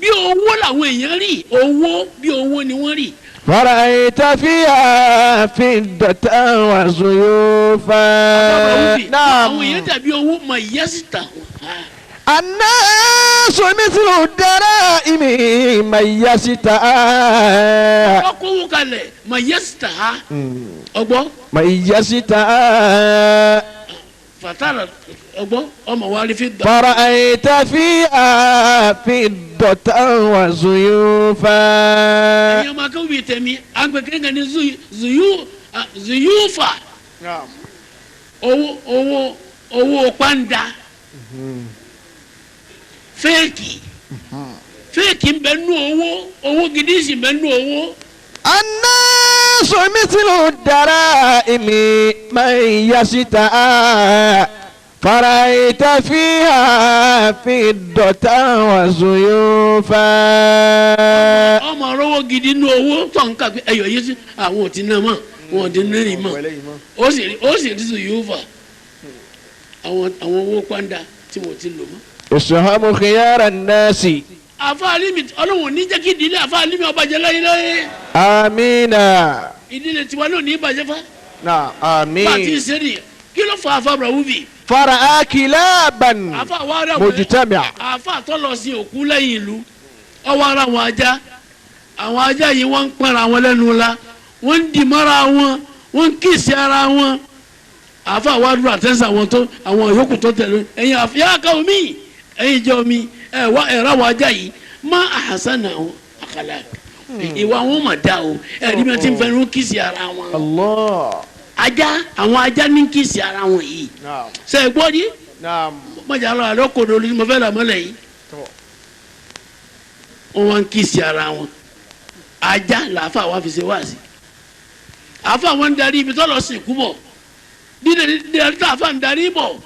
bí owó làwọn èèyàn rí owó bí owó ni wọ́n rí. Fara'ayta fiha fiddatan wa suyufa. Àwọn èèyàn dàbí owó mayyazitaha. Annasu mithlu darahimi mayyazitaha. Ọkọ̀ kalẹ̀ mayyazitaha. Ọgbọ́. Mayyazitaha. Fatara ọgbọ́ ọmọ wa rí fi gbà. Fara'ayta fiha fiddatan wa suyufa. Ẹ̀yin ọmọ akéwì bíi tẹ̀mí agbẹ̀kẹ́ kan ní zuyufa. Owó owó pàǹdà. Fẹ́ẹ̀kì fẹ́ẹ̀kì ń bẹ nú owó owó gidi sì ń bẹ nú owó. Annasu mithlu darahimi mayyazitaha fara'ayta fiha fiddatan wa suyufa. Ọmọ ọlọ́wọ́ gidi nú owó tó ń kà pé ẹyọ yìí sí àwọn ò ti ná mọ́ wọn ò ti ná ní mọ́ ó sì rí suyufa àwọn owó pàǹdà tí wọ́n ti lò mọ́. Ishabu khiyara nasi. Àfa alimi ọlọ́run ní jẹ́ kí ìdílé àfa alimi ọba jẹ́ láyé láyé. Amina. Ìdílé tiwa náà ní ìbàjẹ́ fa. Na àmín. Bá a ti ṣe ni kí ló fa àfa Abrahuvi. Fara'a kilaban mujtami'a. Àfa àtọ́lọ sí òkú lẹ́yìn ìlú ọwọ́ ara àwọn ajá àwọn ajá yìí wọ́n ń pẹ́ra wọn lẹ́nu la wọ́n ń dì mọ́ra wọn wọ́n ń kíìsì ara wọn. Àfa wa dúró àtẹ́sí àwọn tó àwọn yòókù tó tẹ̀lé ẹ̀yin àfíà káwọn míì ẹ̀yin jẹ́ omi ẹ̀ wá ẹ̀rọ àwọn ajá yìí má àhásánà àkàlà ìwà wọn mà dá o ẹ̀rí mi ti ń fẹnu kìsì ara wọn. Ajá àwọn ajá ní kìsì ara wọn yìí ṣe é gbọ́ di mọ̀jà lọ àlọ́ kò lórí mo fẹ́ là mọ́lẹ̀ yìí wọ́n wá ń kìsì ara wọn ajá làáfà wa fi ṣe wá sí àáfà wọn ń darí ibi tọ́lọ̀ sìnkú bọ̀ dídé tá àáfà ń darí bọ̀.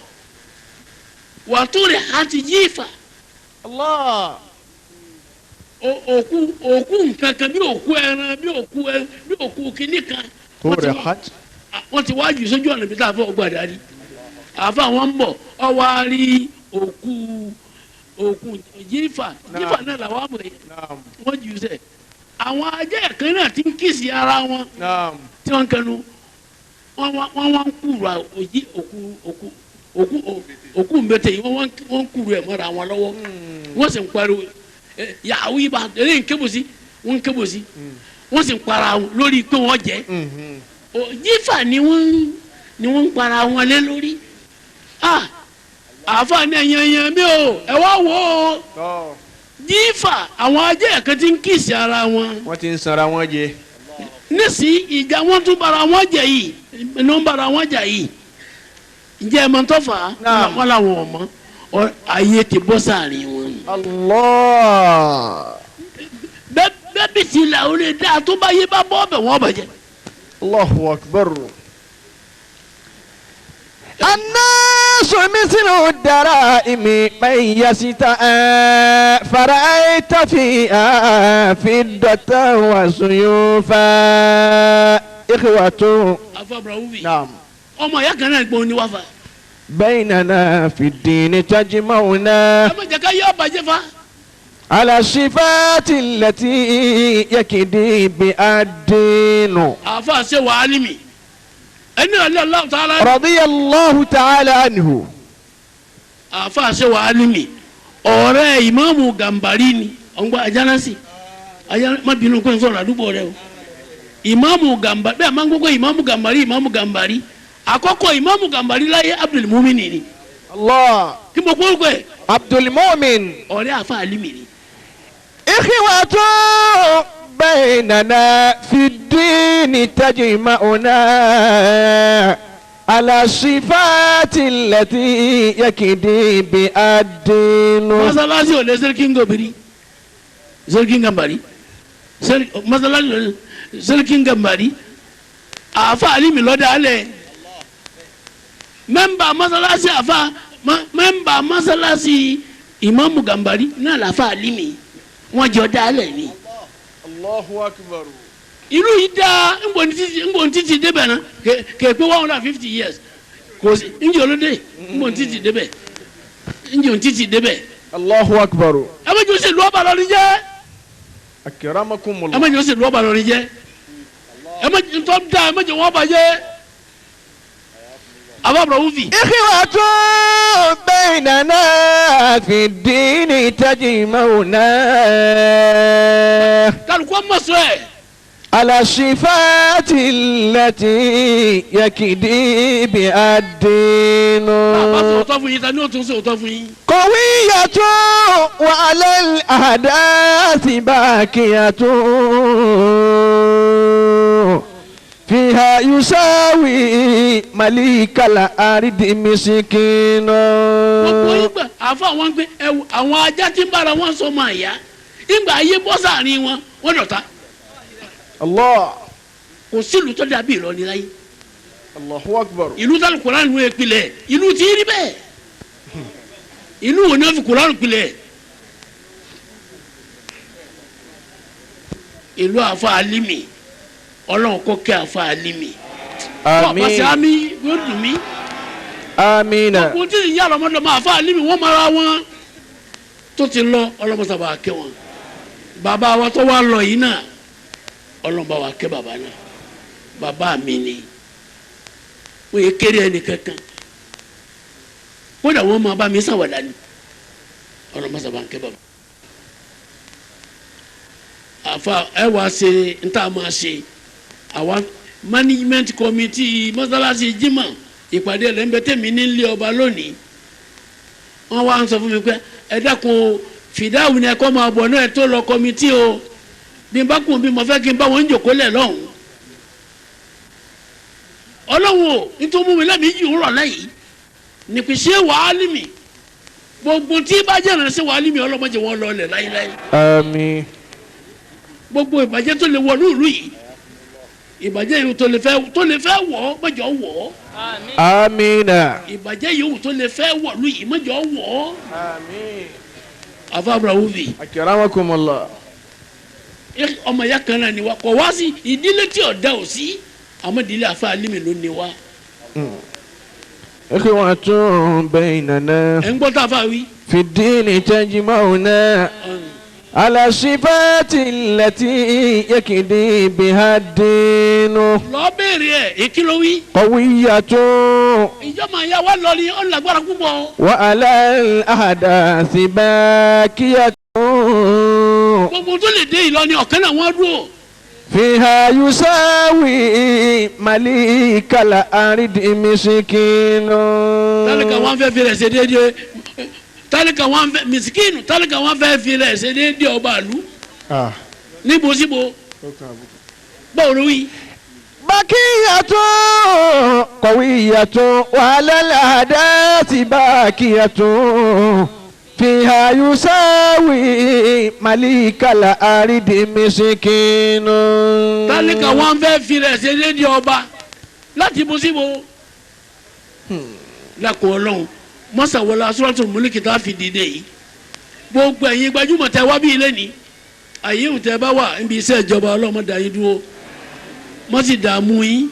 Wàtúrì àti jífà. Allah. Òkú òkú nǹkan kan bí òkú ẹran bí òkú ẹ bí òkú kìíní kan. Wọ́n ti wájú sójú ọ̀nà bí tá a fọ́ ọgbà darí. Àfa wọn ń bọ̀ ọ wá rí òkú òkú jífà jífà náà làwọn àmọ̀ yẹn. Wọ́n jù sẹ̀. Àwọn ajá ẹ̀kan náà ti ń kìsì ara wọn. Tí wọ́n ń kẹnu wọ́n wá ń kúrò òjì òkú òkú òkú òkú mbẹ́tẹ̀ yìí wọ́n kúrò ẹ̀ mọ́ra wọn lọ́wọ́ wọ́n sì ń pariwo yàwó yìí bá eléyìí ń kébò sí wọ́n ń kébò sí wọ́n sì ń para wọn lórí pé wọ́n jẹ́ jífà ni wọ́n ń para wọn lé lórí àáfàá ní ẹ̀yàn ẹ̀yàn mi ò ẹ̀ wá wò ó Jífà àwọn ajé ẹ̀kan ti ń kìsì ara wọn. Wọ́n ti ń sanra wọn jẹ. Nísìnyí ìjà wọn tún bara wọn jẹ yìí ní wọn bara wọn jà yìí. Ǹjẹ́ ẹ mọ̀ tó fà á? Wọ́n làwọn ò mọ̀ ayé ti bọ́ sáàrin wọn. Allah. Bẹ́ẹ̀ bí ti là ó lè dáa tó bá yé bá bọ́ ọbẹ̀ wọ́n bàjẹ́. Allahu akbar. الناس مثل الدرائم من يستاء فرأيت فيها فضة وسيوفا إخوة. نعم. ọmọ ìyá kan náà gbọ́n ní wá fa. بيننا في الدين تجمعنا. ẹ má jẹ́ ká yọ bàjẹ́ fa. على الصفات التي يكدي بها الدين. àfa ṣe wàhálì mi. ẹni Allah ta'ala. رضي الله تعالى عنه. àfa ṣe wàhálì mi. ọ̀rẹ́ ìmáàmù Gàmbàrí ni ọ̀ngbà ajánásì má bínú kó n sọ̀rọ̀ àdúgbò rẹ o. ìmáàmù Gàmbàrí bẹ́ẹ̀ máa ń gbogbo ìmáàmù Gàmbàrí ìmáàmù Gàmbàrí àkọ́kọ́ ìmáàmù Gàmbàrí láyé Abdul Mumin ni. Allah. kí mo kúrò pé. Abdul Mumin. ọ̀rẹ́ àfa àlìmì ni. إخوة بيننا في الدين تجمعنا على الصفات التي يكدي بها الدين. masalasi ò lè sẹ́ríkì ngobiri sẹ́ríkì Gàmbàrí masalasi ò lè sẹ́ríkì Gàmbàrí àfa àlìmì lọ́dà alẹ́ mẹ́mbà masalasi àfa mẹ́mbà masalasi ìmáàmù Gàmbàrí náà làfa àlìmì wọ́n jọ dálẹ̀ ni. Allahu akbar. ìlú yìí dáa nbọ títí débẹ̀ náà kè pé 150 years kò sí njẹ́ olóde nbọ títí débẹ̀ njẹ́ títí débẹ̀. Allahu akbar. ẹ má jọ sí ìlú ọba lọ́rin jẹ́. Akramakumullah. ẹ má jọ sí ìlú ọba lọ́rin jẹ́. ẹ má jọ tọ́ da ẹ má jọ wọ́n bàjẹ́. àbábọ̀ wúfi. إخوة بيننا في الدين تجمعنا. kálukú ọmọ sọ ẹ. على الصفات التي يكدي بها الدين. bàbá sọ̀tọ̀ fún yín ta ni ó tún sọ̀tọ̀ fún yín. قوية وعلى الأحداث باكية فيها يساوي مليك الأرض مسكين. gbogbo ìgbà àfọ àwọn gbé àwọn ajá tí ń bára wọn sọ máa yá ìgbà ayé bọ́ sáàrin wọn wọ́n dọ̀tá. Allah. Kò sílùú tó dàbí Ìlọrin láyé. Allahu akbar. Ìlú tá Kùránì ló pilẹ̀ ìlú tí rí bẹ́ẹ̀. Ìlú wo ni wọ́n fi Kùránì pilẹ̀? Ìlú àfa Alimi Ọlọ́run kó kẹ́ àfa Alimi. Àmín. Wọ́n pàṣẹ àmì yóò dùn mí. Àmín. Gbogbo tí ìyá ọlọ́mọdé àfa Alimi wọ́n mara wọn tó ti lọ ọlọ́mọsàbà kẹ́ wọn. Bàbá wa tó wá lọ yìí náà ọlọ́mọba wa kẹ́ bàbá náà bàbá mi ni wọ́n yẹ kéré ẹni kankan kódà wọ́n máa bá mi ṣàwàdà ni ọlọ́mọsàbà kẹ́ bàbá. Àfa ẹ wá ṣe níta máa ṣe àwa management committee mọ́sálásí jimá ìpàdé rẹ̀ ń bẹ tẹ̀mí nílé ọba lónìí wọ́n wá ń sọ fún mi pé ẹ dákun fìdáwù ni ẹ kọ́ máa bọ̀ náà ẹ tó lọ committee o bí n bá kún bí mo fẹ́ kí n bá wọn jòkó lẹ̀ lọ́hùn. Ọlọ́run o nítorí mú mi lẹ́mìí yìí ń rọ̀ lẹ́yìn nípìsẹ́ wàhálì mi gbogbo tí bá jẹ́ ìrànṣẹ́ wàhálì mi ọlọ́mọdé wọn lọ lẹ̀ láyéláyé. Àmín. Gbogbo ìbàjẹ́ tó lè wọnú ìlú yìí ìbàjẹ́ yìí tó lè fẹ́ wọ̀ ọ́ mọ̀jọ́ wọ̀ ọ́. Àmín. Ìbàjẹ́ yìí tó lè fẹ́ wọ̀ lú yìí mọ̀jọ́ wọ̀ ọ́. Àmín. Àfa Abrahuvi. Akramakumullah. Ọmọ ìyá kan náà ni wa kò wá sí ìdílé tí ọ̀dà ò sí àmọ́ ìdílé àfa Alimi ló ní wa. Ikhwatun baynana. Ẹ̀ ń gbọ́ tá a fà wí. Fi ddini tajma'una ala sifati allati yakdi biha ddinu. Lọ bèèrè ẹ̀ èkìlọ̀ wí. Qawiyyatun. Ìjọba ìyá wa lọ ni ó lágbára púpọ̀. Wa ala al-ahdathi bakiyatun. Gbogbo tó lè dé Ìlọrin ọ̀kan náà wọ́n dúró. Fiha yusawi malikal ardi miskinu. Tálíkà wọn fẹ́ fi rẹ̀ ṣe déédéé Tálíkà wọn fẹ́ misikinu tálíkà wọn fẹ́ fi rẹ̀ ṣe déédéé ọba àlú. Níbo síbo báwo ló wí. Bakiyatun qawiyatun wala al-adati bakiyatun fiha yusawi malikal aridi misikinu. Tálíkà wọn fẹ́ fi rẹ̀ ṣe déédéé ọba láti bo síbo. Lákòó ọlọ́run mọ́sàwọlá Suratul Mulki tá a fi dìde yìí gbogbo ẹ̀yin gbajúmọ̀ tẹ wá bí ilé ní àyè òtẹ́ bá wà níbi iṣẹ́ ìjọba ọlọ́mọ dà yín dúró mọ́ sì dààmú yín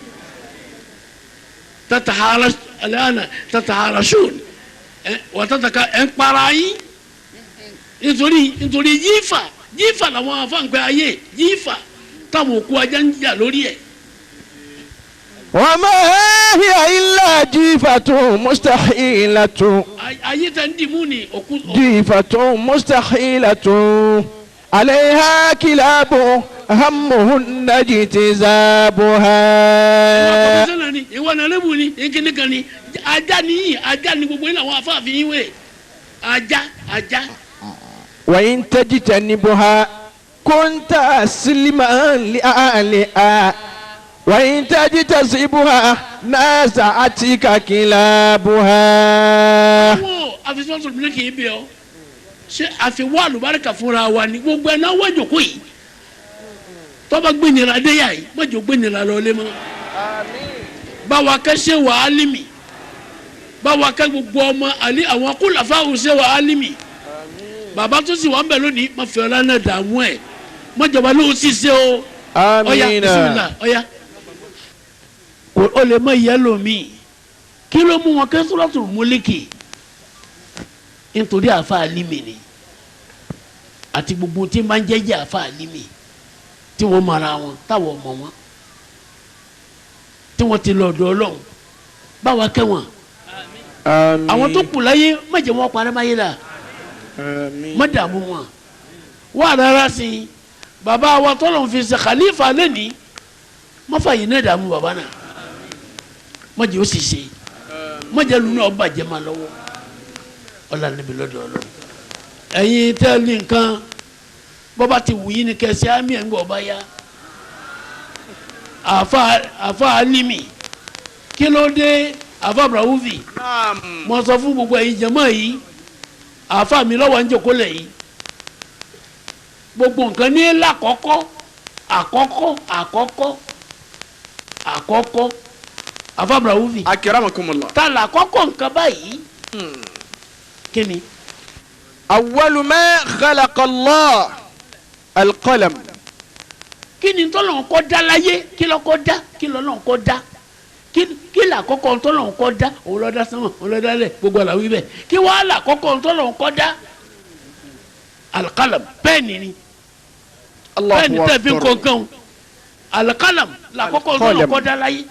tatahara alana tataharashun ẹ wàtàtàkà ẹ̀ ń para yín nítorí yífà yífà làwọn afáǹpẹ́ ayé yífà táwọn òkú ajá ń jà lórí ẹ̀. وما هي إلا جيفة مستحيلة ayé tẹ̀ ń dìmú ni òkú. جيفة مستحيلة عليها كلاب همهن اجتذابها. Ìwọ kọmísánná ni ìwọ nàlẹ́bù ni ìkíní kan ni ajá ni yìí ajá ni gbogbo yín làwọn afáàfin yín wé ajá ajá. وإن تجتنبها كنت سلما لأهلها وإن تجتذبها نازعتك كلابها. Wo àfisọ́sọ́ mi kì í bí ọ ṣé àfiwọ́ àlùbáríkà fúnra wa ni gbogbo ẹ̀ náà wọ́n jòkó yìí tọ́ba gbẹ̀nira déyà yìí mọ̀jọ gbẹ̀nira lọ́lé mọ́. Báwa kẹ́ ṣe wà á límì báwa kẹ́ gbogbo ọmọ àlí àwọn kúlàfáà ṣe wà á límì bàbá tó sì wà ń bẹ̀ lónìí má fẹ́ ọlá náà dààmú ẹ̀ mọ̀jọba ló sì ṣe o. Ọ̀ya bisimilá ọ̀ya kò ó lè mọ ìyá lomi kí ló mú wọn kẹ́ Suratul Mulki nítorí àfa àlímì ni àti gbogbo tí máa ń jẹ́jẹ́ àfa àlímì tí wọ́n mara wọn táwọn mọ̀ wọn tí wọ́n ti lọ ọ̀dọ̀ Ọlọ́run báwa kẹ́ wọn. Àwọn tó kù láyé má jẹ́ wọn parẹ́ máyé la má dààmú wọn wà rárá sí i bàbá wa tọ́lọ̀ fi ṣe khalifa lẹ́ni má fà yìí náà dààmú bàbá náà má jẹ́ ó sì ṣe má jẹ́ lu náà bàjẹ́ má lọ́wọ́ ọ̀là níbi lọ́dọ̀ Ọlọ́run. Ẹ̀yin tẹ́ ní nǹkan bọ́ba ti wù yín ni kẹsí àmì ẹ̀ ń gbọ́ ọba yá àfa alimi kí ló dé àfa brawuvi mo sọ fún gbogbo ẹ̀yin jẹ̀mọ́ yìí àfa mi lọ́wọ́ ń jòkó lẹ̀ yìí gbogbo nǹkan ní lákọ́kọ́ àkọ́kọ́ àkọ́kọ́ àkọ́kọ́ àfa brawuvi Akramakumullah. ta làkọ́kọ́ nǹkan báyìí kí ni. أول ما خلق الله القلم. Kí ni tọ́lọ́run kọ́ dá láyé kí ló kọ́ dá kí lọ́lọ́run kọ́ dá kí làkọ́kọ́ tọ́lọ́run kọ́ dá òun ló dá sánmọ̀ òun ló dá lẹ̀ gbogbo àlàwí bẹ́ẹ̀ kí wàá làkọ́kọ́ tọ́lọ́run kọ́ dá alikalam pẹ́ẹ́nì ni pẹ́ẹ́nì tẹ́ fi kọ̀ọ̀kan o alikalam làkọ́kọ́ tọ́lọ́run kọ́ dá láyé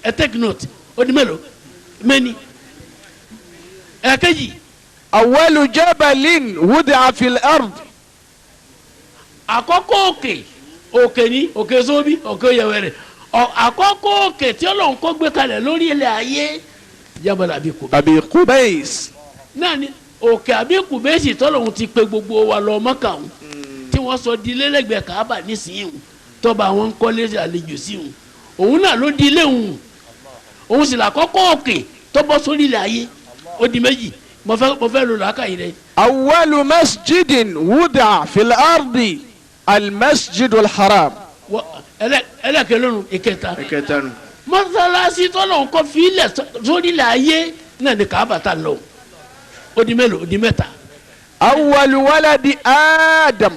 ẹ take note ó di mélòó mẹ́ni ẹ̀kejì. أول جبل وضع في الأرض. Àkọ́kọ́ òkè òkè ní òkè sóbì òkè yẹwẹrẹ àkọ́kọ́ òkè tí Ọlọ́run kó gbé kalẹ̀ lórí ilẹ̀ ayé Jabal Abi Kubais. Abi Kubais. Náà ni òkè Abi Kubais tọ́lọ́run ti pe gbogbo wa lọ Mọ́kà òun tí wọ́n sọ di lẹ́lẹ́gbẹ̀ẹ́ Káàbà nísìnyí òun tọ́ba àwọn ń kọ́lé àlejò sí òun òun náà ló di ilé òun òun sì làkọ́kọ́ òkè tó bọ́ sórí ilẹ̀ ayé ó di méjì mo fẹ́ lò làákàyè rẹ. أول مسجد وضع في الأرض المسجد الحرام. Ẹlẹ́kẹ̀ lónìí ìkẹta mọ́sálásí tọ́lọ̀ kọ́ filẹ̀ sórí ilẹ̀ ayé náà ni Káàbà tá lọ ó di mélòó ó di mẹ́ta. أول ولد آدم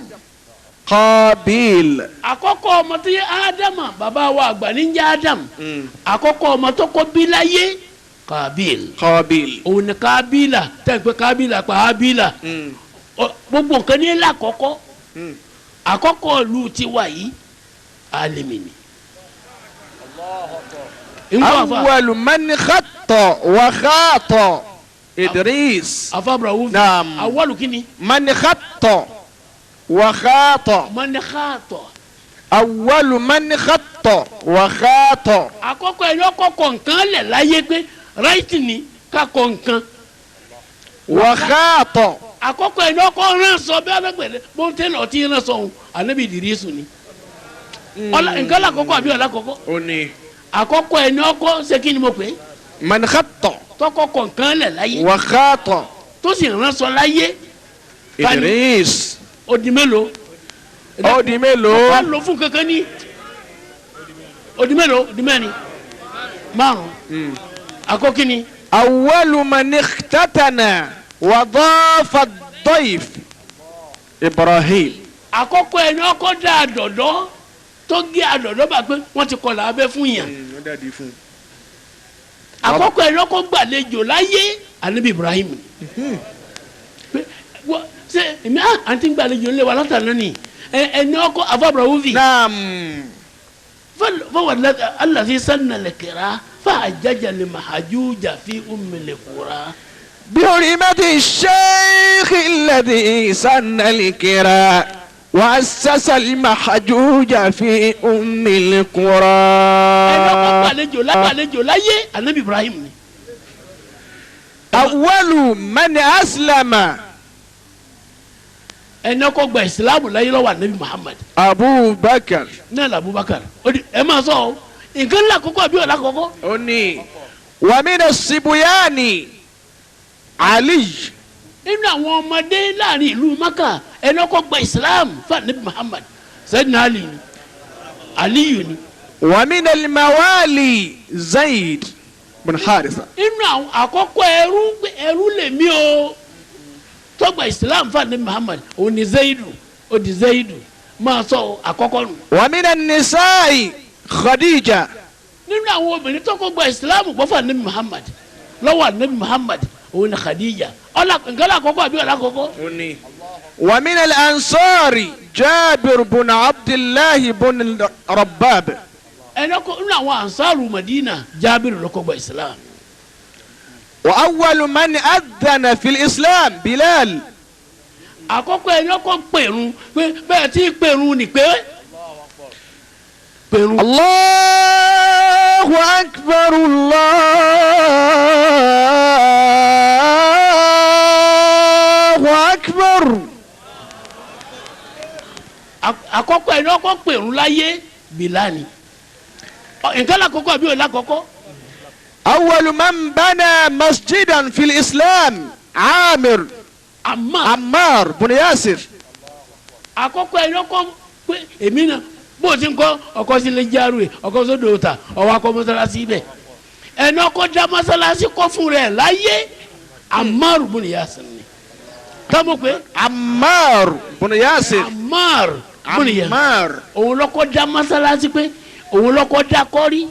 قابيل. Àkọ́kọ́ ọmọ tí Ádámà bàbá wa àgbà ní jẹ́ Ádámù àkọ́kọ́ ọmọ tó kọ́ bí láyé Kábíl. Kábíl. Òun ni Kábílà tẹ́ pé Kábílà pa Ábílà gbogbo nǹkan ní lákọ́kọ́ àkọ́kọ́ ìlú tiwa yìí alimini. أول من خط وخاط إدريس. Afa Abrahu. Naam. Awwalu kini. من خط وخاط. من خاط. أول من خط وخاط. Àkọ́kọ́ ẹni ọkọ kọ̀ọ̀kan lẹ̀ láyé pé ráìtì ni ká kọ nǹkan. وخاط àkọ́kọ́ ẹni ọkọ rán sọ bí alágbẹ̀dẹ bó ń tẹ́lẹ̀ ọtí rán sọ òun Ànábì Ìdírísù ni nǹkan lákọ́kọ́ àbí ọ̀làkọ́kọ́ ó ní àkọ́kọ́ ẹni ọkọ ṣe kí ni mo pè é من خط tọkọ kọ̀ọ̀kan lẹ̀ láyé وخاط tó sì rán sọ láyé Idris ó di mélòó ó di mélòó wọ́n lò fún kankan ní ó di mélòó ó di mẹ́rin márùn àkọ́kí ni أول من اختتن وضاف الضيف إبراهيم àkọ́kọ́ ẹni ọkọ dá àdọ̀dọ́ tó gé àdọ̀dọ́ bá pé wọ́n ti kọlà abẹ́ fún yàn àkọ́kọ́ ẹni ọkọ gbàlejò láyé Ànábì Ibrahim ni ṣe èmi àǹtí gbàlejò ńlẹ̀ wà látàná ni ẹni ọkọ afábàràwùfì نعم fọwọ́ alàfi sanna lẹ́kẹ̀rẹ́ fàájájà lè màhájújà fi ummil qura. بحرمة الشيخ الذي سن الكرى وأسس المحجوج في أم القرى ẹni ọkọ gbàlejò gbàlejò láyé Ànábì Ibrahim ni. أول من أسلم ẹni ọkọ gba ìsìlámù láyé lọ́wọ́ Ànábì Muhammad أبو بكر náà l'Abubakar ẹ máa sọ ọ nǹkan ńlá kọ́kọ́ àbí ọ̀la kọ́kọ́. ومن الصبيان علي nínú àwọn ọmọdé láàrin ìlú Maka ẹni ọkọ gba ìsìlámù fún Ànábì Muhammad Sayyidina Ali ni Aliyu ni. ومن الموالي زيد بن حارثة nínú àwọn àkọ́kọ́ ẹrú ẹrú lèmi o tọgbà islam fún Ànábì Muhammad òun ni Zayidu ó di Zayidu máa sọ àkọ́kọ́ nù. ومن النساء خديجة nínú àwọn obìnrin tó kọ́ gba islam gbọ́ fún Ànábì Muhammad lọ́wọ́ Ànábì Muhammad òun ni Khadija ọ̀là nǹkan àkọ́kọ́ àbí ọ̀là àkọ́kọ́. ومن الأنصار جابر بن عبد الله بن رباب ẹni ọkọ nínú àwọn ansaru Madina Jábìrì ló kọ́ gba islam. وأول من أذن في الإسلام بلال àkọ́kọ́ ẹni ọkọ pèrún pé bẹ́ẹ̀ tí pèrún ni pé pèrún. الله أكبر الله أكبر àkọ́kọ́ ẹni ọkọ pèrún láyé Bílálì nǹkan lákọ́kọ́ àbí òun lákọ́kọ́. أول من بنى مسجدا في الإسلام عامر عمار بن ياسر àkọ́kọ́ ẹni ọkọ pé èmi náà bó ti ń kọ́ ọkọ sí lè járùé ọkọ sódò ta ọwọ́ akọ mọ́sálásí bẹ̀ ẹni ọkọ dá mọ́sálásí kọ́ fún rẹ̀ láyé Ammar bun Yasir ni táwọn pé Ammar bun Yasir Ammar bun Yasir òun lọ́kọ́ dá mọ́sálásí pé òun lọ́kọ́ dá kọ́rí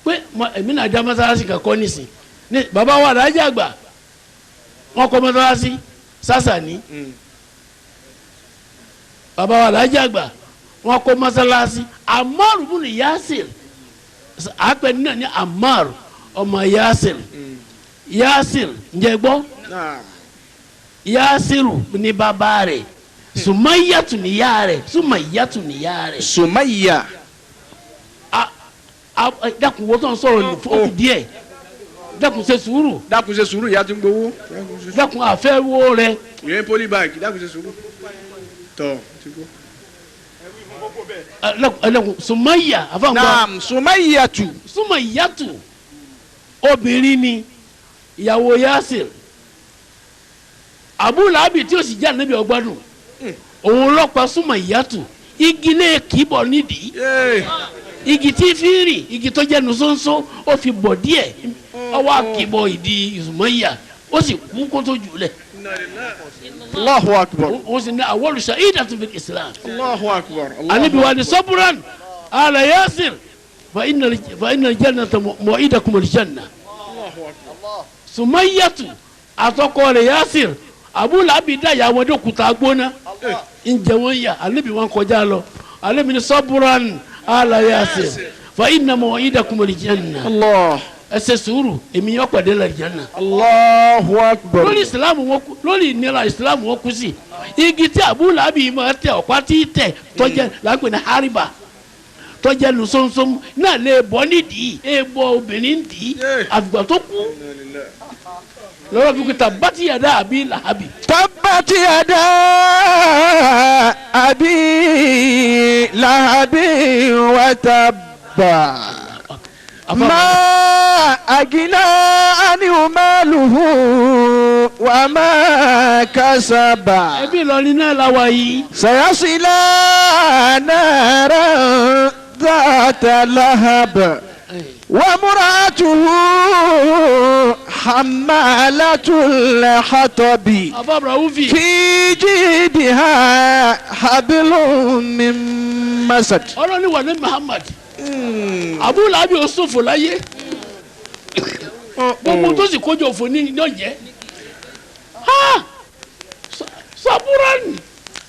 pé èmi náà dá mọ́sálásí kankan nísìn ní bàbá wa rájà àgbà wọn kọ́ mọ́sálásí sásà ní bàbá wa rájà àgbà wọn kọ́ mọ́sálásí Ammar bun Yasir àpẹ náà ní Ammar ọmọ Yasir Yasir ǹjẹ́ gbọ́ Yasiru ní bàbá rẹ̀ Sumayyatu níyà rẹ̀ Sumayyatu níyà rẹ̀. Sumayya. Dákun wo tó ń sọ̀rọ̀ ní fún díẹ̀ dákun ṣe sùúrù. Dákun ṣe sùúrù ìyá tí ń gbowó. Dákun àfẹ́ wo rẹ. Ìyẹn polybag dákun ṣe sùúrù. Tọ́ ti gbọ́. Dákun Sumayya àfọ̀ngbọ́. Naam Sumayyatu. Sumayyatu obìnrin ni ìyàwó Yasir Abu Lahabi tí ó sì jẹ́ ànábì ọgbádùn òun lọ́pàá Sumayyatu igi lè kì í bọ̀ nídìí igi tí fi rìn igi tó jẹ́ nusonso ó fi bọ̀ díẹ̀ ọwọ́ akìbọ̀ ìdí Sumayya ó sì kú kó tó jù lẹ̀. Allahu akbar. Ó sì ní awwalu shahidatun fil Islam. Allahu akbar. Ànábì wa ni sabran ala Yasir fa inna al-jannata maw'idakum al-janna. Sumayyatu àtọkọ rẹ̀ Yasir Abu Lahabi dá ìyàwó dókúta gbóná ǹjẹ́ wọ́n yà Ànábì wọn kọjá lọ Ànábì ní sabran ala Yasir fa inna maw'idakum al-janna. Allah. Ẹ ṣe sùúrù èmi yóò pàdé la janna. Allahu akbar. Lórí ìsìlámù wọn kú lórí ìnira ìsìlámù wọn kú sí igi tí Abu Lahabi máa tẹ ọ̀pá tí tẹ tọ́jẹ́ làápẹ̀ ní hariba tọ́jẹ́ lu sọ́nsọ́n náà lè bọ́ nídìí lè bọ́ obìnrin dì í àgbà tó kú. Lọ́rọ̀ fi kú tabati yada abi lahabi. Tabati yada abi lahabi wa tabba. Ma agina anhu maluhu wa ma kasaba. Ẹbí Ìlọrin náà la wà yìí. Sayasila naran dhata lahab. وامرأته حمالة الحطب في جيدها حبل من مسد. Ọlọ́run ní wà ní Muhammad Abu Lahabi ó ṣòfò láyé gbogbo tó sì kójọ òfò ní ọ̀jẹ́ saburan.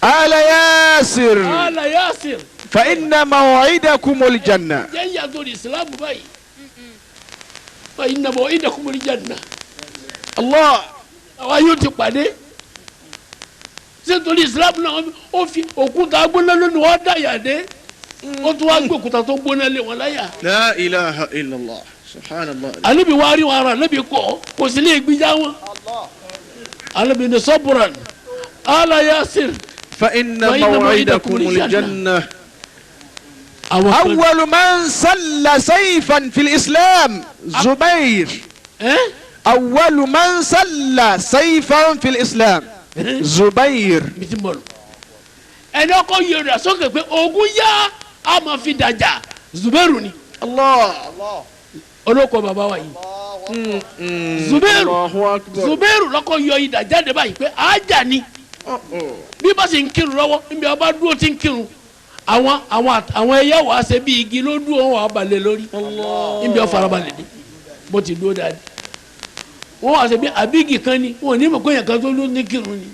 Ala Yasir. Ala Yasir. Fa inna maw'idakumul janna. Jẹ́ ìyàtọ̀ ìsìlámù báyìí. Fa inna maw'idakumul janna. Allah. Àwa yóò ti pàdé. Ṣé nítorí ìsìlámù náà ó fi òkúta gbóná lónìí wọ́n dá yàdé. Ó tún wá gbé òkúta tó gbóná lé wọn láyà. La ilaha illallah. Subhanallah. Ànábì wá rí wọn ara ànábì kọ́ kò sí lè gbìjà wọn. Ànábì ní sabran ala Yasir. Fa inna maw'idakumul janna. أول من سل سيفا في الإسلام زبير. أول من سل سيفا في الإسلام زبير. Ẹni ọkọ yẹrẹ sókè pé ogun yá a máa fi dàjà Zubairu ni. Allah. Olóko bàbá wa yìí. Zubairu Zubairu lọkọ yọ idà jáde báyìí pé àjà ni. Bí bá sì ń kírun lọ́wọ́ níbi ọba dúró ti ń kírun. Àwọn àwọn àwọn ẹyẹ wàá ṣe bí igi ló dúró wọn wàá balẹ̀ lórí níbi ọ̀farabalẹ̀ dé bó ti dúró dáadé wọn wàá ṣe bí abígi kan ni wọn ò ní mọ̀ pé yẹn kan tó ló ní kírun ni.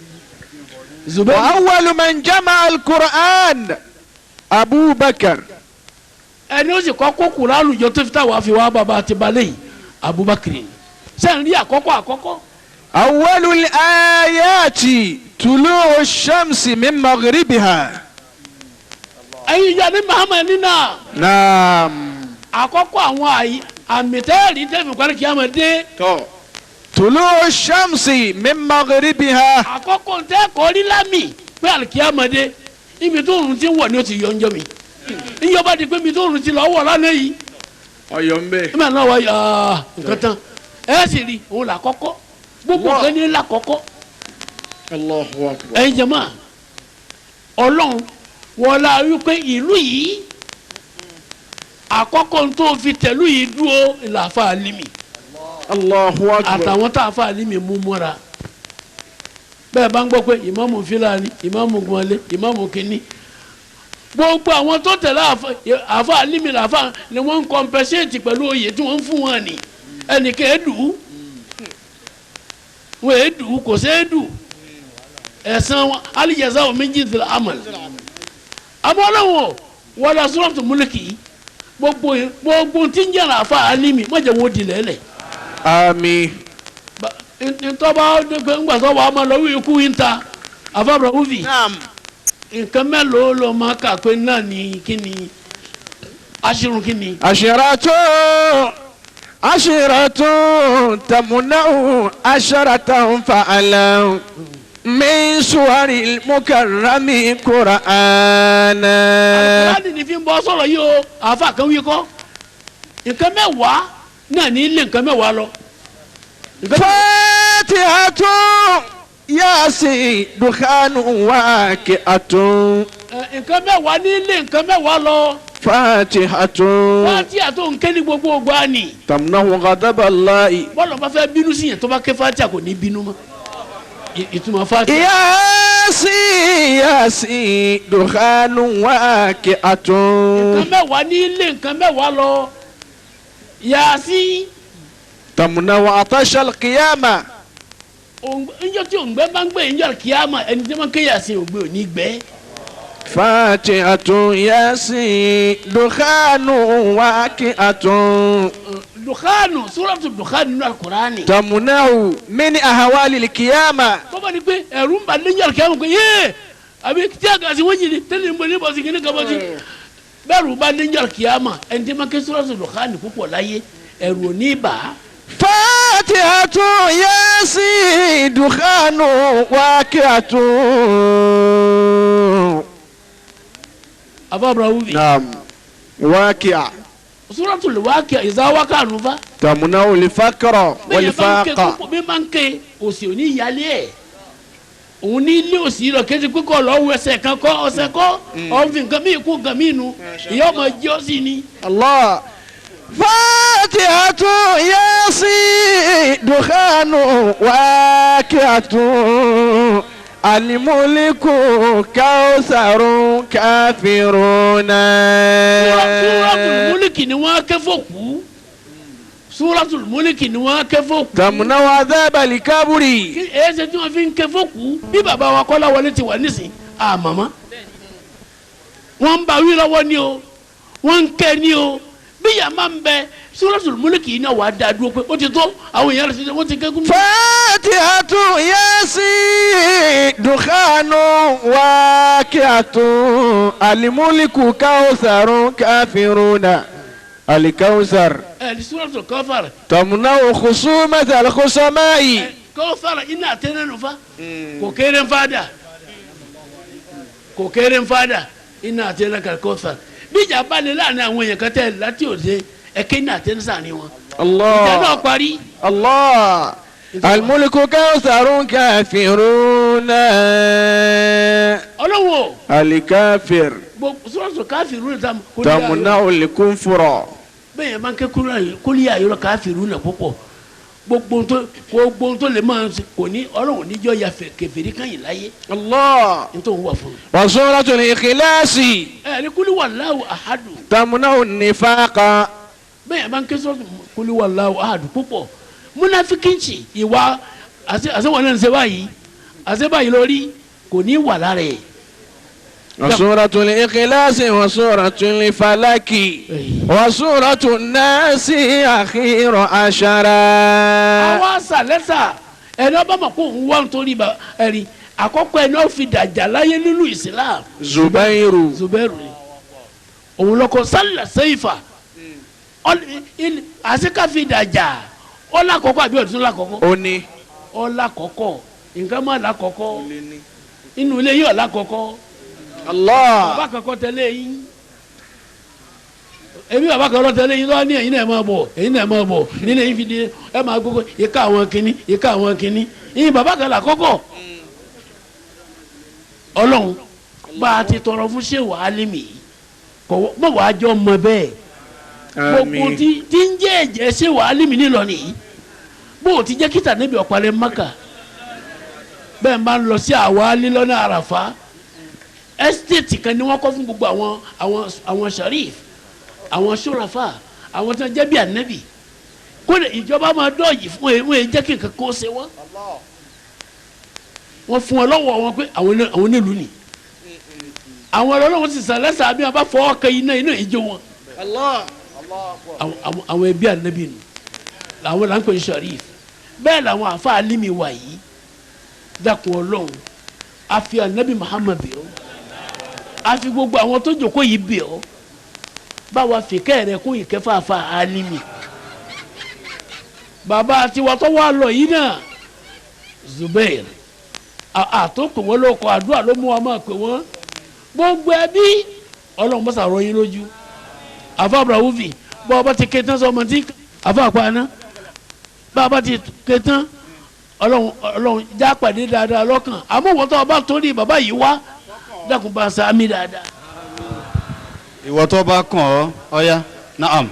Wa awwalu man jama'a al-Qur'an Abu Bakar. Ẹni ó sì kọ́kọ́ Kùránì jọ tó fi táwa fi wá bàbá àti balẹ̀ yìí Abubakar ni sẹ́yìn rí àkọ́kọ́ àkọ́kọ́. Awwalul ayati tulu'u shamsi min maghribiha. Ẹ̀yin ìyá ní Muhammad nínà. Naam. Àkọ́kọ́ àwọn àmì tẹ́ẹ̀rí tẹ́ẹ̀fì parí kí á máa dé. Tulu'u shamsi min maghribiha. Àkọ́kọ́ tẹ́ẹ̀kọ́ rí lámì pé àlùkìyámà dé ibi tó òrùn ti wọ̀ ni ó ti yọ ńjọ́ mi. Ìyọba di pé ibi tó òrùn ti lọ wọ̀ lánàá yìí. Ọyọ ń bẹ. Ẹ máa náà wá nǹkan tán. Ẹ sì rí òun là kọ́kọ́. Gbogbo nǹkan ní là kọ́kọ́. Allahu akbar. Ẹ̀yin jàmáà Ọlọ́run wọ́n la wípé ìlú yìí àkọ́kọ́ tó fi tẹ̀lú yìí dúró làáfà Alimi. Allahu akbar. Àtàwọn tá a fà Alimi mú mọ́ra bẹ́ẹ̀ bá ń gbọ́ pé ìmáàmù Fílàní ìmáàmù Gbọ̀nlé ìmáàmù kínní gbogbo àwọn tó tẹ̀lé àfà Alimi làáfà ni wọ́n ń kọ́mpẹ́sẹ̀tì pẹ̀lú oyè tí wọ́n ń fún wọn ni ẹnìkan èdù wọ́n èdù kò sí èdù ẹ̀sán wọn alìjẹsà omi jìnnà amal àmọ́ wọ́n lọ sọ́rọ́tù múlùkì gbogbo gbogbo tí ń jẹ́ra àfa Alimi má jẹ́ wọ́n di lẹ́lẹ̀. Àmín. Ntọ́ba ńgbàsọ́ wa máa lọ wí ikú yín ta àfa Abrahuvi. Nǹkan mélòó ló máa kà pé náà ni kí ni aṣírun kí ni. Àṣírátù àṣírátù tàmúnáwó aṣáràtà fa'alan. Min suwari mukarrami Qur'ana. Alukurani ni fi ń bọ́ sọ̀rọ̀ yìí o àfa kan wí kọ́ nǹkan mẹ́wàá náà ní ilé nǹkan mẹ́wàá lọ. Fatihatu yasi dukhanu waqi'atun. Nǹkan mẹ́wàá ní ilé nǹkan mẹ́wàá lọ. Fatihatu. Fatihatu ń ké ní gbogbo ògbà ni. Tamnahu ghadaballahi. Bọ́lá bá fẹ́ bínú sí yẹn tó bá ké Fatiha kò ní bínú mọ́. Ìtumọ̀ Fatiha. Yasi yasi dukhanu waqi'atun. Nǹkan mẹ́wàá ní ilé nǹkan mẹ́wàá lọ. Yasi. Tamnahu atashal qiyama. Njọ́ tí òǹgbẹ bá ń gbé njọ́ kíyàmà ẹni tí wọ́n ké yasi òǹgbẹ ò ní gbẹ. Fatihatu yasi dukhanu waqi'atun. Dukhanu suratu dukhanu nínú Al-Qur'ani. Tamnahu min ahwalil qiyama. Bọ́bá ni pé ẹ̀rù ń bà ní njọ́ kíyàmà pé yéé àbí tí a gàsí wọ́n jìnnì tẹ́lẹ̀ ní bọ́ sí kíní kan bọ́ sí. Bẹ́ẹ̀rù bá ní njọ́ kíyàmà ẹni tí wọ́n ké suratu dukhanu púpọ̀ láyé ẹ̀rù ò ní bà á. فاتحة ياسين دخان واقعة. Afa Abrahubi. Naam. Waqi'a. Suratul Waqi'a ìzá wákà nùfà. Tàmùnà olùfàkọrọ wọlìfàkà. Bí máa ń ké òsì òní ìyálé ẹ̀ òun ní ilé òsì lọ kéde pípọ̀ lọ́wọ́ ẹsẹ̀ kan kọ́ ọ̀sẹ̀ kọ́ ọ̀fìn nǹkan mí kú nǹkan mí nu ìyá ọmọ jẹ́ ọ́ sí ni. Allah. Fatihatu yasi dukhanu waqi'atu alimuliku kawsarun kafiruna. Suratul Mulki ni wọ́n ké fòkú. Suratul Mulki ni wọ́n ké fòkú. Tàmùnà wa dábàlì kábúrì. Ẹ ṣe tí wọ́n fi ń ké fòkú bí bàbá wa Kọ́lá Wọlé ti wà nísìn àmàmá. Wọ́n ń bá wí lọ́wọ́ ni o, wọ́n ń kẹ́ ni o, bí yà máa ń bẹ Suratul Mulki yìí náà wà á dá dúró pé ó ti tó àwọn èèyàn rẹ̀ wọ́n ti kẹ́kún. Fatihatu yasi dukhanu waqi'atu alimuliku kawsarun kafiruna. Alikawsar. Ẹ Suratul Kawthar. Tàmùnà khusumata al-khusama'i. Kawthar iná àtẹnẹ́ nù fa kò kéré ń fa dà kò kéré ń fa dà iná àtẹnẹ́ kà Kawthar bí ìjà bá lè láàrin àwọn èèyàn kan tẹ̀ láti òde ẹ̀kẹ́ iná àtẹnẹ́ sàárín wọn. Allah. Ìjà náà parí. Allah. Al-mulku kawsarun kafiruna. Ọlọ́wọ́. Alikafir. Suratul Kafirun Tàmùnà al-kufra. Bẹ́ẹ̀ yẹn máa ń ké kúlíyà yọrọ kafiruna púpọ̀ gbogbo tó lè máa kò ní Ọlọ́run níjọ́ ya kèfèrí kan yìí láyé. Allah. N tó ń wà fún un. Wa suratul Ikhlasi. Ẹ ní kúlí wallahu ahadu. Tàmùnà an-nifaqa. Bẹ́ẹ̀ yẹn máa ń ké sọ́ọ̀tù kúlí wallahu ahadu púpọ̀ múnáfíkìntì ìwà àṣewọ̀n náà ń ṣe báyìí àṣẹ báyìí lórí kò ní wà lára ẹ̀. Wa suratul Ikhlasi wa suratul Falaki wa suratul Nasi akhira ashara. Àwọn àṣàlẹ́sà ẹni ọba mọ̀ kó ń wá nítorí ẹ̀rí àkọ́kọ́ ẹni ó fi dàjà láyé nínú Islam. Zubairu. Zubairu ni òun lọkọ sálà sẹ́yìfà àṣekà fi dàjà ọlákọ̀ọ́kọ́ àbí ọ̀tún lákọ̀ọ́kọ́. Ó ní. Ọlákọ̀ọ́kọ́ nǹkan má lákọ̀ọ́kọ́ inú ilé yìí ọ̀làkọ̀ọ́kọ́. Allah. Bàbá kankan tẹ̀lé yín èmi bàbá kan lọ tẹ̀lé yín lọ́wọ́ ní ẹ̀yin náà máa bọ̀ ẹ̀yin náà máa bọ̀ nínú ẹ̀yin fi di ẹ̀ máa gbogbo ìka àwọn kínní ìka àwọn kínní yín bàbá kan là kọ́kọ́. Ọlọ́run bá a ti tọrọ fún ṣé wàá lé mi kọ̀ mọ̀ wàá jọ mọ bẹ́ẹ̀ gbogbo tí ń jẹ́ ẹ̀jẹ̀ ṣé wàá lé mi nílọ nìyí bó o ti jẹ́ kíta níbi ọ̀pálẹ̀ Mákà bẹ́ẹ̀ máa ń lọ sí àwa lílọ́nà Àràfá estate kan ni wọ́n kọ́ fún gbogbo àwọn àwọn àwọn sharif àwọn surafa àwọn tí wọ́n jẹ́ bí ànábì kódà ìjọba máa dọ́ọ̀yì fún ẹ wọ́n jẹ́ kí nǹkan kó ṣe wọ́n wọ́n fún ọ lọ́wọ́ wọn pé àwọn onílù ni àwọn ọlọ́wọ́ ti sàn lẹ́sà bí wọ́n bá fọwọ́ kan iná iná ìjó wọn àwọn ẹbí ànábì nù làwọn là ń pè ní sharif bẹ́ẹ̀ làwọn àfa alimi wà yìí dákun Ọlọ́run àfi ànábì Muhammad bẹ̀ ọ́ àfi gbogbo àwọn tó jókòó yìí bẹ̀ ọ́ báwa fìkẹ́ rẹ kún ìkẹfàfà alimi bàbá tiwa tó wà lọ yìí náà Zubair àtòkò wọn ló kọ àdúrà ló mú wa máa pè wọn gbogbo ẹbí Ọlọ́run bá sàrọ yín lójú àfa abrahufi bá ọba ti ké tán sọmọ tí àfa àpáná bá ọba ti ké tán Ọlọ́run Ọlọ́run já pàdé dáadáa lọ́kàn àmọ́ wọ́n tó ọba torí bàbá yìí wá dákun bá sàmì dáadáa. Ìwọ tó bá kàn ọ́ ọ̀ya naam.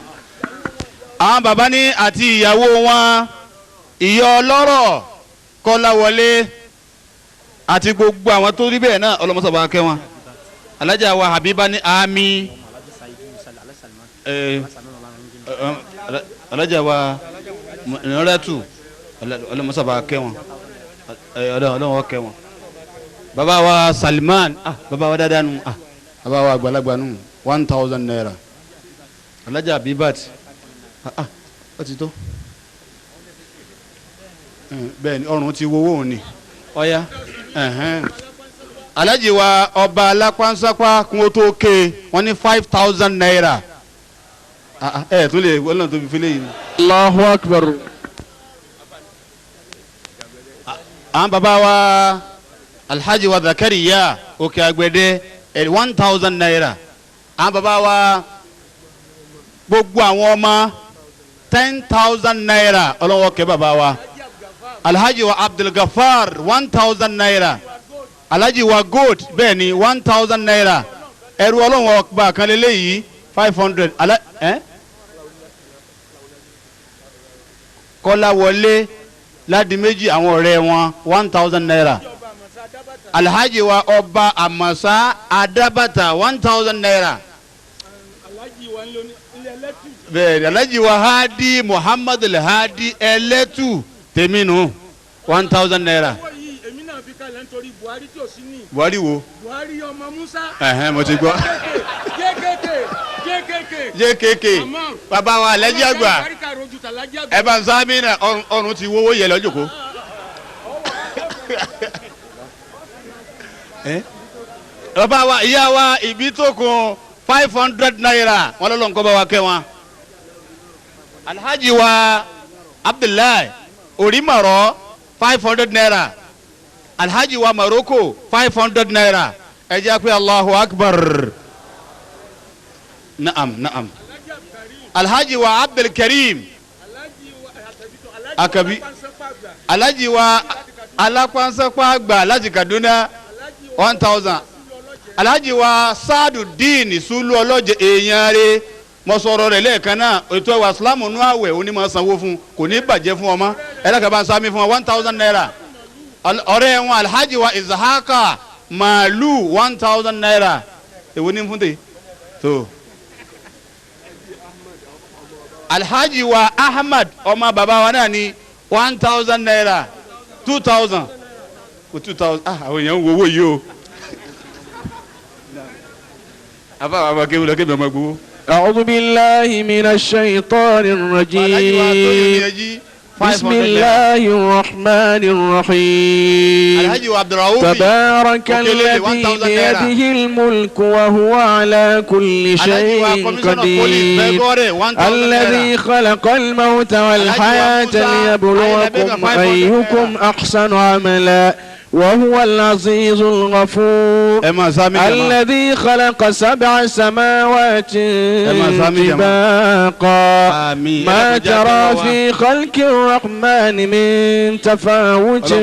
Àwọn bàbá ní àti ìyàwó wọn ìyá ọlọ́rọ̀ Kọ́láwọlé àti gbogbo àwọn tó rí bẹ́ẹ̀ náà ọlọ́mọsọ̀bà kẹ́ wọn. Alájà wa Habiba ní àmì alájà wa Nuratu ọlọ́mọsọ̀bà kẹ́ wọn ọlọ́wọ́ kẹ́ wọn. Bàbá wa Salman bàbá wa dáadáa nù bàbá wa àgbàlagbà nù 1000 naira. Alájà Habibat ó ti tó bẹ́ẹ̀ ni ọrùn ti wowó òun ni ọ̀ya alájì wa ọba alápánsápá kún ó tó ké wọ́n ní 5000 naira ẹ tún lè wọ́n náà tó fi fílẹ̀ yìí. Allahu Akbar. Àwọn bàbá wa Alhaji wa Zakariya Òkè Àgbẹ̀dẹ 1,000 naira. Àwọn bàbá wa gbogbo àwọn ọmọ 10,000 naira ọlọ́wọ́ kẹ́ bàbá wa. Alhaji wa Abdulgafar 1,000 naira. Alhaji wa Gold bẹ́ẹ̀ ni 1,000 naira. Ẹrú ọlọ́wọ́ ọba kan lélẹ́yìí 500. Kọ́láwọlé Ládìméjì àwọn ọ̀rẹ́ wọn 1,000 naira. Alhaji wa Ọba Amasa Adabata 1,000 naira. Bẹ́ẹ̀ni Alhaji wa Hadi Muhammad Alhadi Ẹlẹ́tù tèmínú 1,000 naira. Buhari wo? Buhari ọmọ Musa. Ẹ̀hẹ́n mo ti gbọ́. JKK. JKK. Bàbá wa Alhaji àgbà. Ẹ bá ń sáámi náà ọrùn ti wọ́wọ́ yẹ lọ́jọ́ kó. Bàbá wa ìyá wa Ìbítókun 500 naira wọn lọ́lọ́ nǹkan bá wa kẹ́ wọn. Alhaji wa Abdullahi Orimaro 500 naira. Alhaji wa Maroko 500 naira. Ẹ jẹ́ pé Allahu Akbar. Naam naam. Alhaji wa Abdulkarim Akabi. Alhaji wa Alakwansapa àgbà láti Kaduna 1,000. Alhaji wa Sadudeen Sulu ọlọ́jẹ èèyàn rẹ̀ mo sọ̀rọ̀ rẹ̀ lẹ́ẹ̀kan náà ètò ẹwà Ìsìlámù nú àwẹ̀ onímọ̀ sanwó fún kò ní bàjẹ́ fún ọmọ ẹlẹ́kàbá ń sámi fún wa 1,000 naira. Ọ̀rẹ́ wọn Alhaji wa Izahaka Màálù 1,000 naira. Èwo ní fún tè tó. Alhaji wa Ahmad ọmọ bàbá wa náà ní 1,000 naira 2,000 2,000. Ah àwọn èèyàn ń wo owó yìí o. Afa àwọn akéwì lọ kébì ọmọ gbowó. أعوذ بالله من الشيطان الرجيم. بسم الله الرحمن الرحيم. تبارك الذي بيده الملك وهو على كل شيء قدير الذي خلق الموت والحياة ليبلوكم أيكم أحسن عملا وهو العزيز الغفور الذي خلق 7 سماوات طباقا ما ترى في خلق الرحمن من تفاوت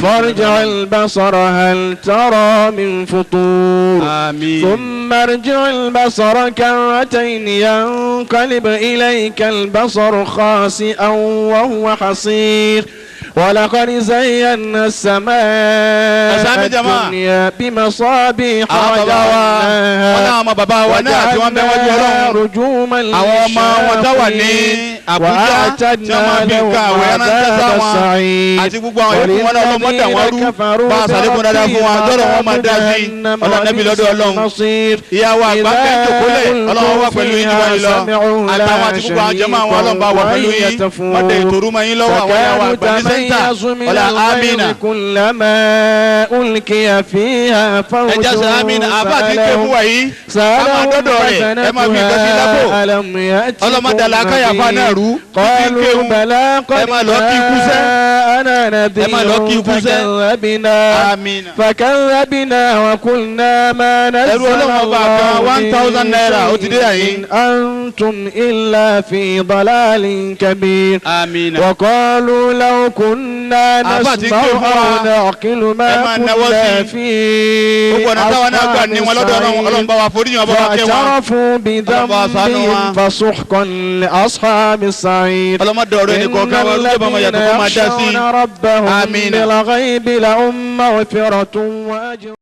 فارجع البصر هل ترى من فطور ثم ارجع البصر كرتين ينقلب إليك البصر خاسئا وهو حصير ولقد زينا السماء الدنيا بمصابيح وجعلناها رجوما للشياطين وأعتدنا لهم عذاب السعير وللذين كفروا بربهم عذاب جهنم وبئس المصير إذا ألقوا فيها سمعوا لها شهيقا وهي تفور تكاد تميز من الغيظ كلما ألقي فيها فوج سألهم خزنتها ألم يأتكم نذير قالوا بلى قد جاءنا نذير فكذبنا وقلنا ما نزل الله من شيء إن أنتم إلا في ضلال كبير وقالوا لو كنا نسمع أو نعقل ما كنا في أصحاب السعير فاعترفوا بذنبهم فسحقا لأصحاب السعير إن الذين يخشون ربهم بالغيب لهم مغفرة وأجر.